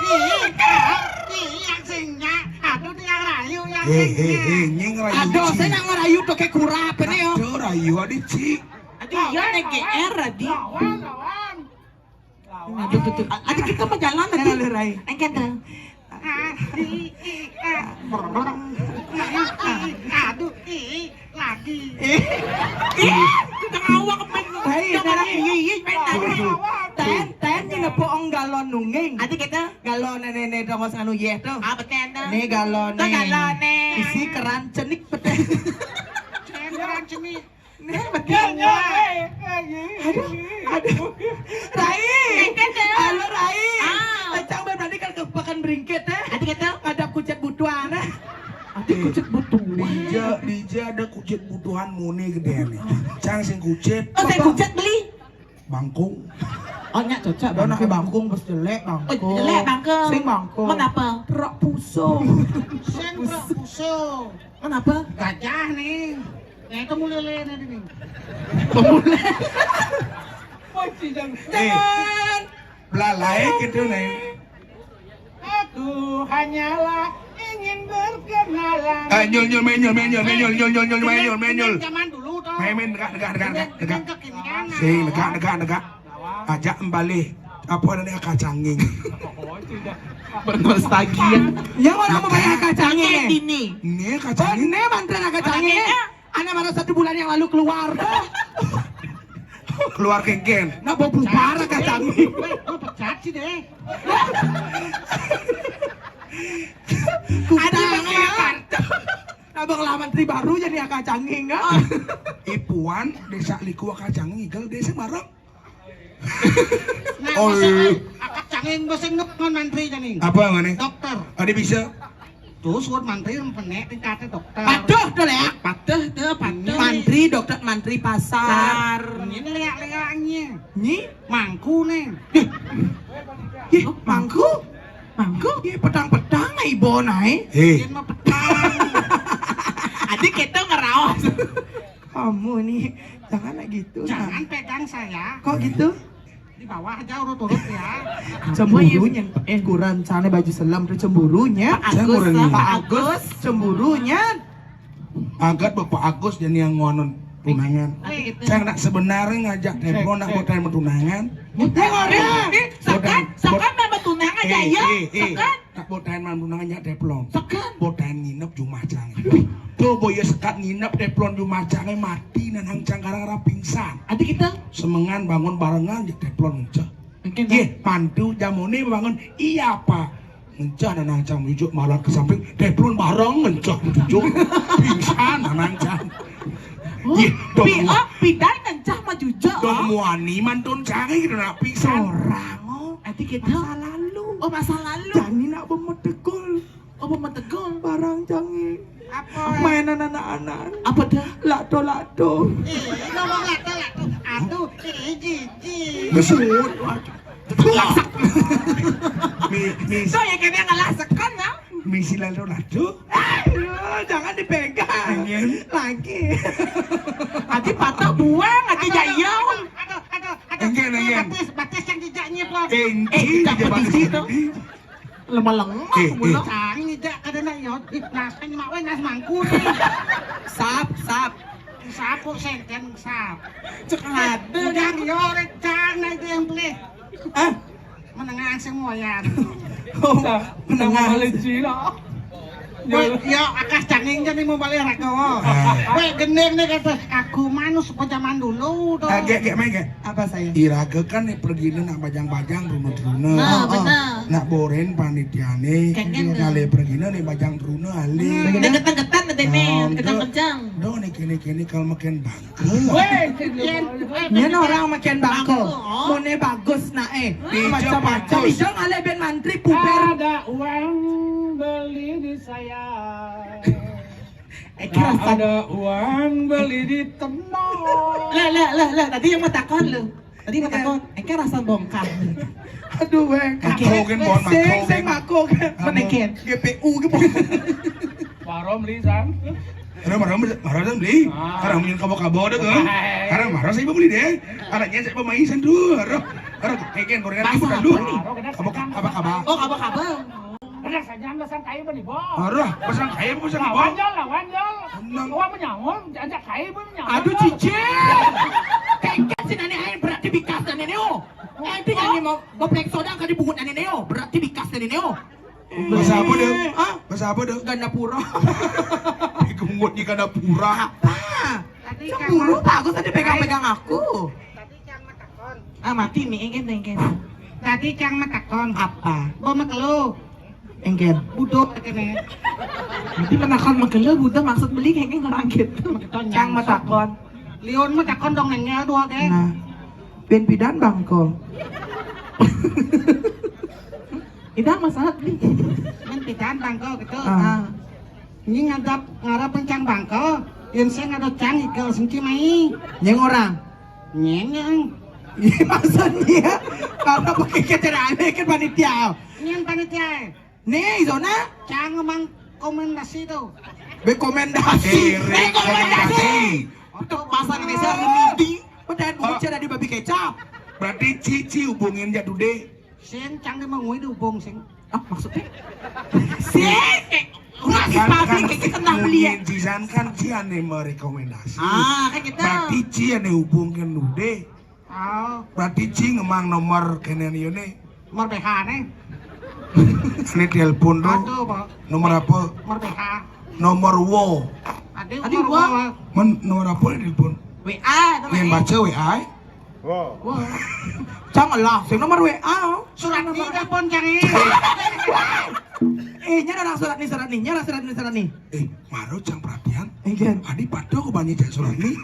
Ih, Kak, ih, yang singnya. Aduh, dia rayu yang Hei, hei, singnya. Hei, nying rayu. Aduh, ci. Saya nak ngerayu tuh kayak kurap ini, yo. Aduh, rayu, adik, ci. Aduh, iya, nek G R, Adi. Lawan, lawan. Aduh, tuh, tuh. Adi, kita mau jalan, Adi. Jalan, Rai. Engke, tuh. Ah, ih, ih, ah. Aduh, ih, lagi. Eh. Ih, kita ngawak, men. Rai, Rai. Iya, iya, iya, men, Rai. Ten, ten, ini nepuk ong galon nungging. Adi, kita. Galon nenek-nenek dong, sanu, yeh, tuh. Apa, ten, tuh? Nih galon, tuh, nih. Galon, nih. Isi keran cenik, peten. Keran cenik. Nih, betul. Ya, ya, eh, eh, eh, Aduh, eh. Aduh. Rai. Engke, Cel. Halo, Rai. Ah. Cang, berarti kan ke Pekan Beringkit, eh. Adi kata? Ada kucet butuhan, eh. Adi kucet butuhan. Dija, dija ada kucet butuhan muni gedene. Cang sing kucet. Oh, saya kucet beli. Bangkung. Oh, nyak cocok. Bangkung. Bangkung, bos jelek, bangkung. Oh, jelek, bangkung. Sing bangkung. Kenapa? Rak pusung. Sing rak pusung. Kenapa? Gajah nih. Nah, itu mulai lele nih. Pemulai. Jangan. Belalai gitu nih. Aku hanyalah ingin berkenalan. Eh, nyul, nyul, menyul, menyul, menyul, nyul, nyul, nyul, menyul, menyul. Zaman dulu tuh. Memen, degak, degak, degak, degak, degak. Kekinian. Sing, degak, degak, degak. Ajak embali. Apa namanya, kacanging? Bernostalgia. Ya, orang mau bayar kacanging, eh. Ini. Ini kacanging. Oh, ini mantan kacanging, eh. Anak baru satu bulan yang lalu keluar. Keluar kengken. Nah, bau bubar kacanging. Weh, gua pecat sih deh. Kutang ya. Abang lawan tri baru jadi kacanging, kan? Ipuan, desa liku kacanging, igel desa bareng. Nah, oh, iya. Akak canging bos sing nuk ngon mantri jani. Apa, mana? Dokter. Ada bisa. Terus buat mantri yang penek tingkatnya dokter. Patuh tuh, Lek. Patuh tuh, patuh. Mantri, dokter, mantri pasar. Ini liak-liaknya. Nyi? Mangku nih. Ih, mangku? Mangku? Iya, petang-petang, ibu naik. Hei. Dia mah petang. Adik kita ngeraos. Kamu nih, jangan gitu. Jangan pegang saya. Kok gitu? Di bawah aja urut-urut ya. Cemburunya, eh, kurang sana baju selam tuh cemburunya. Pak Agus, Pak Agus, cemburunya. Angkat Bapak Agus jadi yang ngonon tunangan. Saya nak sebenarnya ngajak telepon aku tanya tunangan. Bukan orang. Sekan, sekan memang tunangan ya, ya. Sekan. Tak botahin malam tunangan nyak teplon. Sekan. Botahin nginep jumah cang. Tuh boya sekat nginep teplon jumah cang mati nanang cang karang pingsan. Adi kita. Semengan bangun barengan nyak teplon enceh. Ye, mantu jamone bangun. Iya apa? Enceh nanang cang mujuk malah ke samping teplon bareng enceh mujuk. Pingsan nanang cang. Ye, dong. Pi, oh, pidai enceh mah jujuk. Dong muani mantun cang gitu nak pingsan. Orang. Adi kita. Masa lalu. Oh, masa lalu. Jani nak bemetegol. Apa metegol? Barang canggih. Apa? Mainan anak-anak. Apa dah? Lado-lado. Eh, ngomong lado-lado. Aduh, eh, jijik. Mesut. Lasak. Mi, mi. So ya kena ngelasakan ya. Misi lado-lado. Aduh, jangan dipegang. Ingin. Lagi. Adi patah buang, adi jayau. Aduh, aduh, aduh. Ingin, ingin. Batis, batis yang jejaknya, Plon. Eh, eh, tak petisi tuh. Lemah-lemah. Eh, eh. Cang ngijak kada nak yo. Ih, nas kan mak we nas mangku nih. Sap, sap. Sap kok senten sap. Cek ada. Udah yo rek cang naik yang beli. Ah, menengah sing moyan. Oh, menengah. Sama Malaysia lah. Wéh, ya akas canging jadi mau balik raga. Wéh, gendeng nih kata aku manus zaman dulu tuh. Ah, gek, gek, main gek. Apa saya? Iraga kan nih pergi nak bajang-bajang truna-truna. Nah, benar. Nak boren panitiane, kengken ngalih pergi nih bajang truna alih. Deget-degetan deh nih, kencang-kencang. Dong nih kene-kene kalau makin bangke. Wéh, yen orang makin bangke. Mone bagus nak eh. Macam-macam. Ijo ngalih ben mantri puber. Ada uang beli di saya. Eh, kerasa. Ada uang beli di tempat. Lah, lah, lah, lah. Tadi yang mau takon lu. Tadi mau takon. Eh, kerasa bongkar. Aduh, weh. Makro kan, bon, sing, makro sing kan. Makro kan. Meneken. G P U ke, bon. Warom lisan. Ada marah, marah dan beli. Karena mungkin kabo-kabo deh kan. Karena marah saya beli deh. Anaknya saya pemain sendu. Aduh, aduh, keken gorengan ibu kan dulu. Kabo, apa kabar? Oh, kabo-kabo. Ada saja besan kayu beli, Bo. Aduh, besan kayu, besan kayu. Lawan jol, lawan jol. Wah, menyamun, ajak kayu, menyamun. Aduh, cicing. Kengket si nani ain berarti bikas dan ini, oh. Eh, itu nyanyi mau goblek soda kan dibungut dan ini, oh. Berarti bikas dan ini, oh. Bahasa apa dia? Hah? Bahasa apa dia? Gandapura. Digemungut di Gandapura. Apa? Sepuluh bagus tadi pegang-pegang aku. Ah, mati nih, engken, engken. Tadi cang matakon. Apa? Bo makelo. Engken. Budo kene. Nanti menakon makelo, budo maksud beli kayaknya ngerangkit. Cang matakon. Liun matakon dong nengel dua ke. Nah, ben pidan bangko. Idang masalah beli. Ben pidan bangko gitu. Ah. Ini ngadap ngarap pencang bangko. Yang saya ngadap cang ikel sengki mai. Nyeng orang. Nyeng, nyeng. Iya, maksudnya karena pakai kecil aneh kan panitia. Nyeng panitia. Nih, zona. Cang emang rekomendasi tuh. Rekomendasi. Eh, rekomendasi. Untuk bahasa Indonesia remedi. Udah bocah dari babi kecap. Berarti Cici hubungin ya Dude. Sing cang dia mau ngui dihubung sing. Ah, maksudnya? Sing. Masih pabrik kayak kita nggak beli ya. Cisan kan Cian yang merekomendasi. Ah, kan kita. Berarti Cian yang hubungin Dude. Oh. Berarti Ci ngemang nomor kenen yo ne. Nomor B H ne. Ini telepon tuh. Aduh, Pak. Nomor apa? Nomor B H. Nomor wo. Aduh, nomor wo. Men, nomor apa ini telepon? W A, yang baca W A. Wo. Wo. Janganlah, sing nomor W A. Surat ni telepon jangan. Eh, nyana orang surat ni, surat ni, nyana surat ni, surat ni. Eh, maro cang perhatian. Engken. Adi pada aku banyak cang surat ni.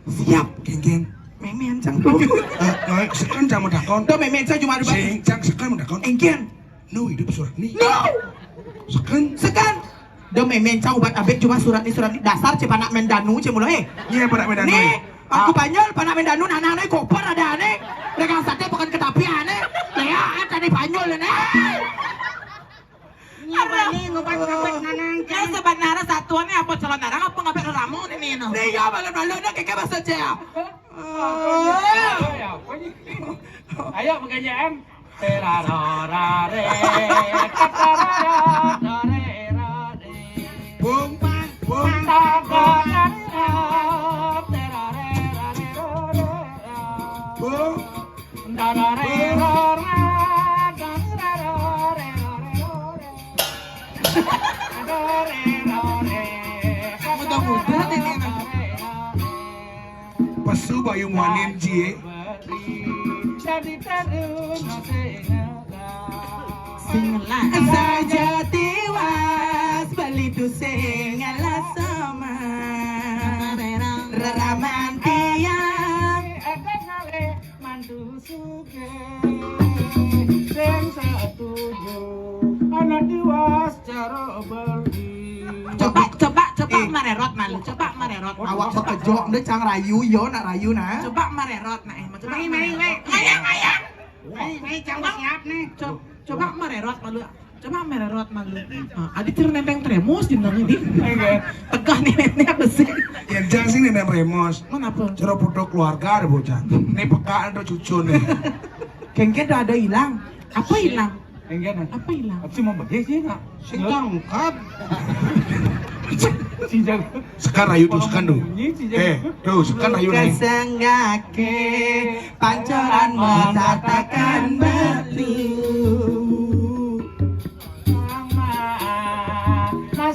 Siap. Kengken. Memen cang tuh. Eh, eh, seken cang mau takon. Tuh memen cang cuma ada. Sing cang seken mau takon. Engken. No hidup surat ni. No. Seken. Seken. Do memen cang ubat abet cuma surat ni, surat ni dasar ce panak mendanu ce mulo eh. Iya, panak mendanu. Nih, aku Banyol panak mendanu nanang nih koper ada aneh. Regang sate bukan ketapian eh. Lea tadi Banyol nih. Ini bani ngupas ngapet nanang. Ya sebenarnya satuannya apa calon narang apa ngapet ramu ini no. Nih ya malu-malu nih kayak bahasa cea. Ayo pekerjaan. Terararare, katarararare. Bung, bung, bung. Bung. Mudah-mudahan ini. Pesu bayu muanin cie. Sing ngelas. Saja tiwas beli tu sing ngelas sama. Reraman tiang. Mantu suge. Sing setuju. Anak tiwas cara beli. Coba, coba, coba marerot malu. Coba marerot. Awak sekejok deh cang rayu yo nak rayu nah. Coba marerot nah eh. Coba mari, mari, marerot. Mari. Ngayang, ngayang. Mari, mari, cang siap nih. Coba marerot malu. Coba marerot malu. Ah, adi tir nenteng tremos di nang ini. Tegah nih nenek besi. Ya jang sih nenek tremos. Mana apa? Cara foto keluarga ada bocah. Ini peka ada cucu nih. Kengken ada hilang. Apa hilang? Enggak, nah. Apa hilang? Apa sih mau bagi sih, nak? Sing tangkap. Sing jago. Sekar ayu tuh, sekan tuh. Eh, tuh, sekan ayu nih. Kesenggake pancoran menatakan batu. Sama, nah,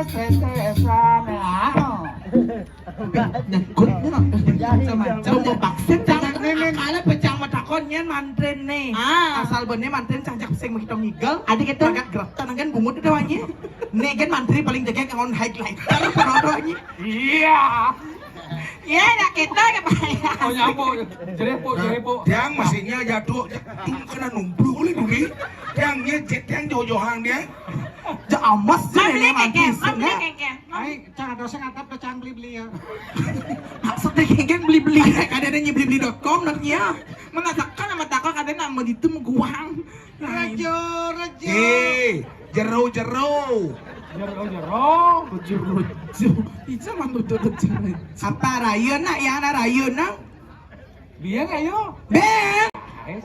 Sesane anu. Nyangkut nih, no. Macam-macam. Tunggu vaksin, jangan nih, nih. Kalau pecah matakon, nyén mantrin nih. Ah. Asal bené mantrin, cangcak sing menghitung ngigel. Ada gitu. Angkat gerak, tangan kan bungut udah wanyi. Nih kan mantri paling jegek ngon highlighter, perodohnya. Iya. Iya, nak kita kebayang. Oh, nyambung. Jerepok, jerepok. Yang maksudnya jatuh, tung kena numplu oleh duri. Yang nyet, yang jauh-jauhan dia. Ja amas je. Mabli nenek kengkeng, mantis, mabli ya. Kengkeng. Ai, cara dosa ngatap ke cang beli-beli ya. Maksudnya kengkeng beli-beli. Kadang ada nyebeli-beli dot com, nanya. Menasakan sama takut, kadang nama itu meguang. Rajo, rajo. Eh, jero-jero. Jero-jero. Jero-jero. Bisa mantu jero-jero. Apa rayun nak, ya, anak rayun nak? Biar ayo. Ben.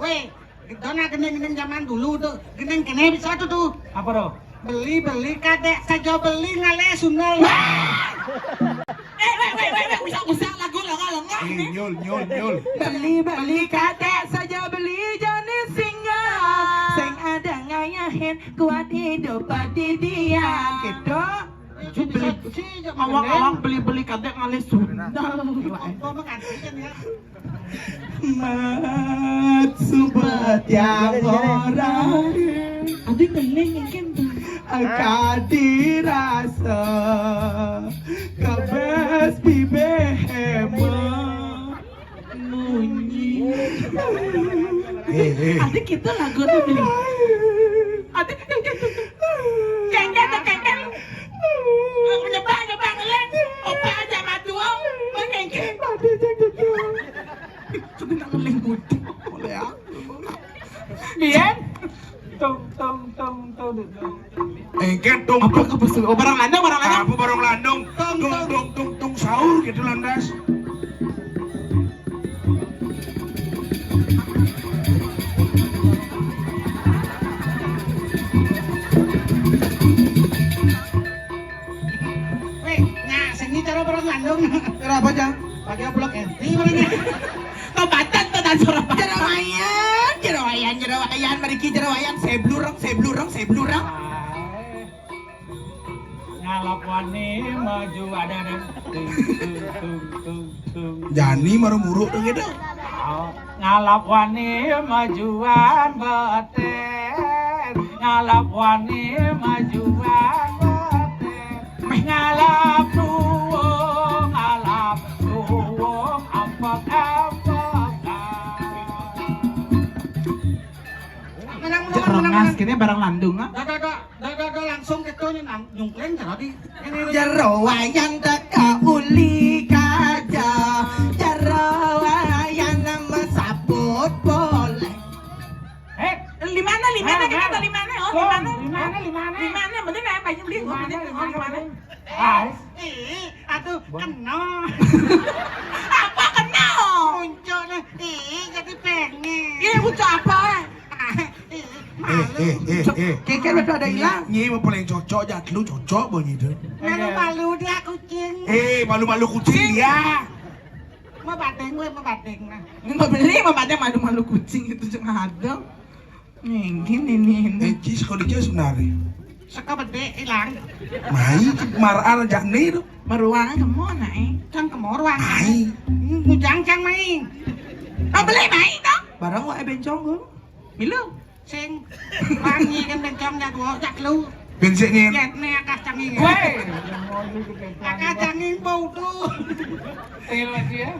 Weh, dona gending-gending zaman dulu tuh. Gending kene bisa tuh tuh. Apa tuh? Beli-beli kadek saja beli ngalih sundal. Eh, weh, weh, weh, weh, usah, usah lagu lengah-lengah nih. Nyul, nyul, nyul. Beli-beli kadek saja beli jani singa. Sing ada ngayahin kuat hidup di dia. Gitu. Awak-awak beli-beli kadek ngalih sundal. Apa makan ya? Mat subat yang orang. Aduh, ngeling mungkin tuh. Kadi rasa kabes bibehema munyi. Eh, eh. Aduh, kita lagu tuh beli. Aduh, kengkeng tuh, kengkeng. Nyebak, nyebak, ngeling. Opa aja matuang, mengengkeng. Aduh, jangan gitu. Sudah tak ngeling kudu. Boleh ya? Biar. Tung, tung, tung, tung, tung. Engke tung. Apa ke pesu? Oh, barang landung, barang landung. Apa barang landung? Tung, tung, tung, tung, tung, sahur gitu lantas. Weh, nyak seni cara barang landung. Cara apa, Jang? Pakai blok enti mana? Tobatan, tobatan, suara. Jerawayan, jerawayan, jerawayan, meriki jerawayan, seblureng, seblureng, seblureng. Ngalap wani maju ada ada. Tung, tung, tung, tung, tung. Jani maru muruk tuh gitu. Oh, ngalap wani majuan beten. Ngalap wani majuan beten. Meh ngalap tuwung, ngalap tuwung, ampek-ampekan. Menang, menang, menang, menang. Rengas kene barang landung, ah. Dah, dah, dah, dah, dah, dah, langsung gitu nih, nang, nyungkring cara di ini, ini. Jero wayang teka uli kaca, jero wayang nama sabut boleh. Eh, di mana, di mana, kita tuh di mana? Oh, di mana? Di mana, di mana? Di mana? Bener nggak, Pak Jumli? Oh, bener, di mana? Ais. Ih, aduh, kena. Apa kena? Muncul nih. Ih, jadi pengen. Iya, muncul apa? Ih, malu. Eh, eh, eh, eh. Keke udah ada hilang. Nyi, nyi mau paling cocok, jat lu cocok bunyi itu. Malu-malu dia kucing. Eh, malu-malu kucing dia. Mau bating gue, mau bating nah. Nggak beli, mau bating malu-malu kucing itu cuma ada. Nih, gini nih. Eh, Ci, sekolah dia sebenarnya. Saka bedé ilang. Mai, marar jak né to. Maruang kemo naé. Cang kemo ruang. Mai. Hmm, ngujang cang mai. Oh, beli mai to. Barang waé bencong go. Milu. Sing wangi kan bencong jak wo, jak lu. Bencék nyén. Yét né akah canging. Wéh. Akah canging bau tuh. Telo dia.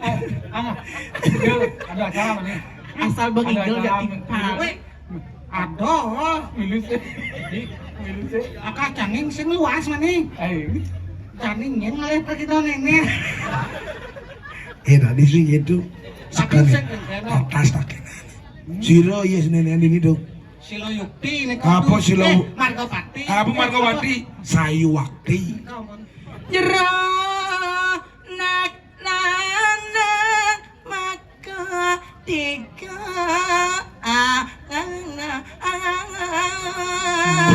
Eh, Ana. Yuk, ada acara apa nih? Asal Bang Ada Igel acara gak apa? Timpal. Wéh. Aduh. Milu sih. Milu sih. Akah canging sing luas mané. Ayo. Canging nyén ngalih pergi to néné. Eh, tadi sih gitu. Tapi sekali. Sing enak. Atas tak kena. Sira ya senengan ini dong. Sila Yukti ini. Apa kudu. Sila? Eh, Margawati. Apa Margawati? Sayu Wakti. Kau pun. Jero nak nanan maka tiga. Ah, ah, ah, ah.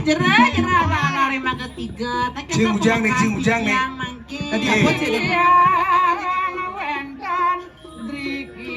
Jero, jero, anak-anak maka tiga. Cing Ujang nih, Cing Ujang nih. Tadi apa, Cing? Iya, wénten. Driki.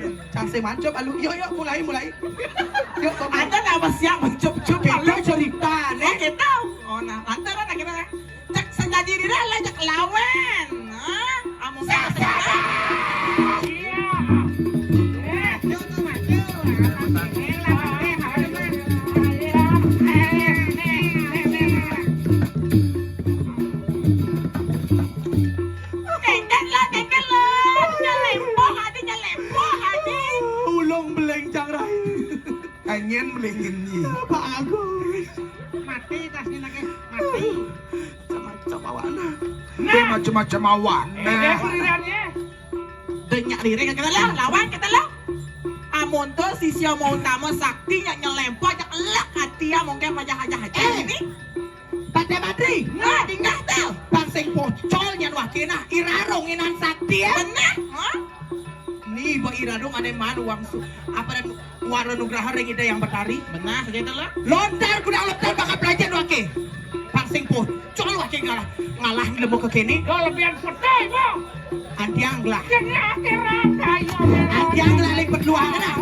Cang sing mancup alu. Yuk, yuk, mulai, mulai. Yuk, kok. Ada nama siap mancup-cup alu? Kita cerita, nih. Oh, gitu. Oh, nah, lantaran akhirnya cek senjadi diri lah, cek lawan. Nah, amun sasa. Iya. Eh, yuk, tuh, maju. Tengken lo, tengken lo. Nyelempoh adi, nyelempoh adi. Ulung belengjang rai. Anyen belengnyen ni. Bagus. Mati tas ni lagi, mati. Sama-sama wana. Nah. Dia macam-macam awan. Eh, dia purirannya. Denyak lirik kita lah, lawan kita lah. Amun tu sisya mau utama sakti nyak nyelempoh, jak lek hati ya, mungkin majah-ajah aja. Eh. Ini. Patih Madri. Nah, tinggal tu. Bang sing pocol nyan wakil nah. Irarung inan sakti ya. Benar. Hah? Ni ba irarung ane man wangsu. Apa dan wara nugraha ring Ida Yang Betari. Benar saja tu lah. Lontar kuda lontar bakal belajar wakil. Bang sing pocol wakil ngalah. Ngalah lemu ke kini. Yo, lebihan petai, Bang. Antiang lah. Kena akhir rangka, yo. Antiang lah ling peluang dah.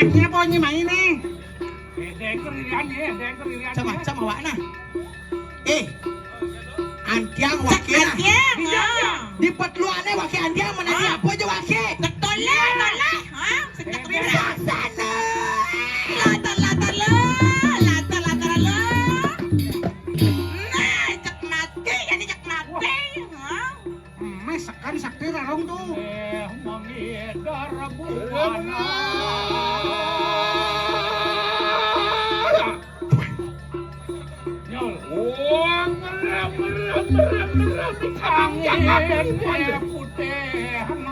Ini apa ini main nih? Eh, dengker irian ya, dengker irian. Sama, sama awak nah. Eh, antiang wakil nah. Antiang, ah. Di peteluan nih wakil antiang mana dia apa aja wakil? Betul lah, betul lah. Ha? Sejak Eh, bila? Sana. Latar, latar lah, latar, latar lah. Nah, cek mati, jadi cek mati. Ha? Mes sekan sakti rarong tuh. Eh, mangidar buana. Nyol. Wah, merem, merem, merem, merem. Angin putih.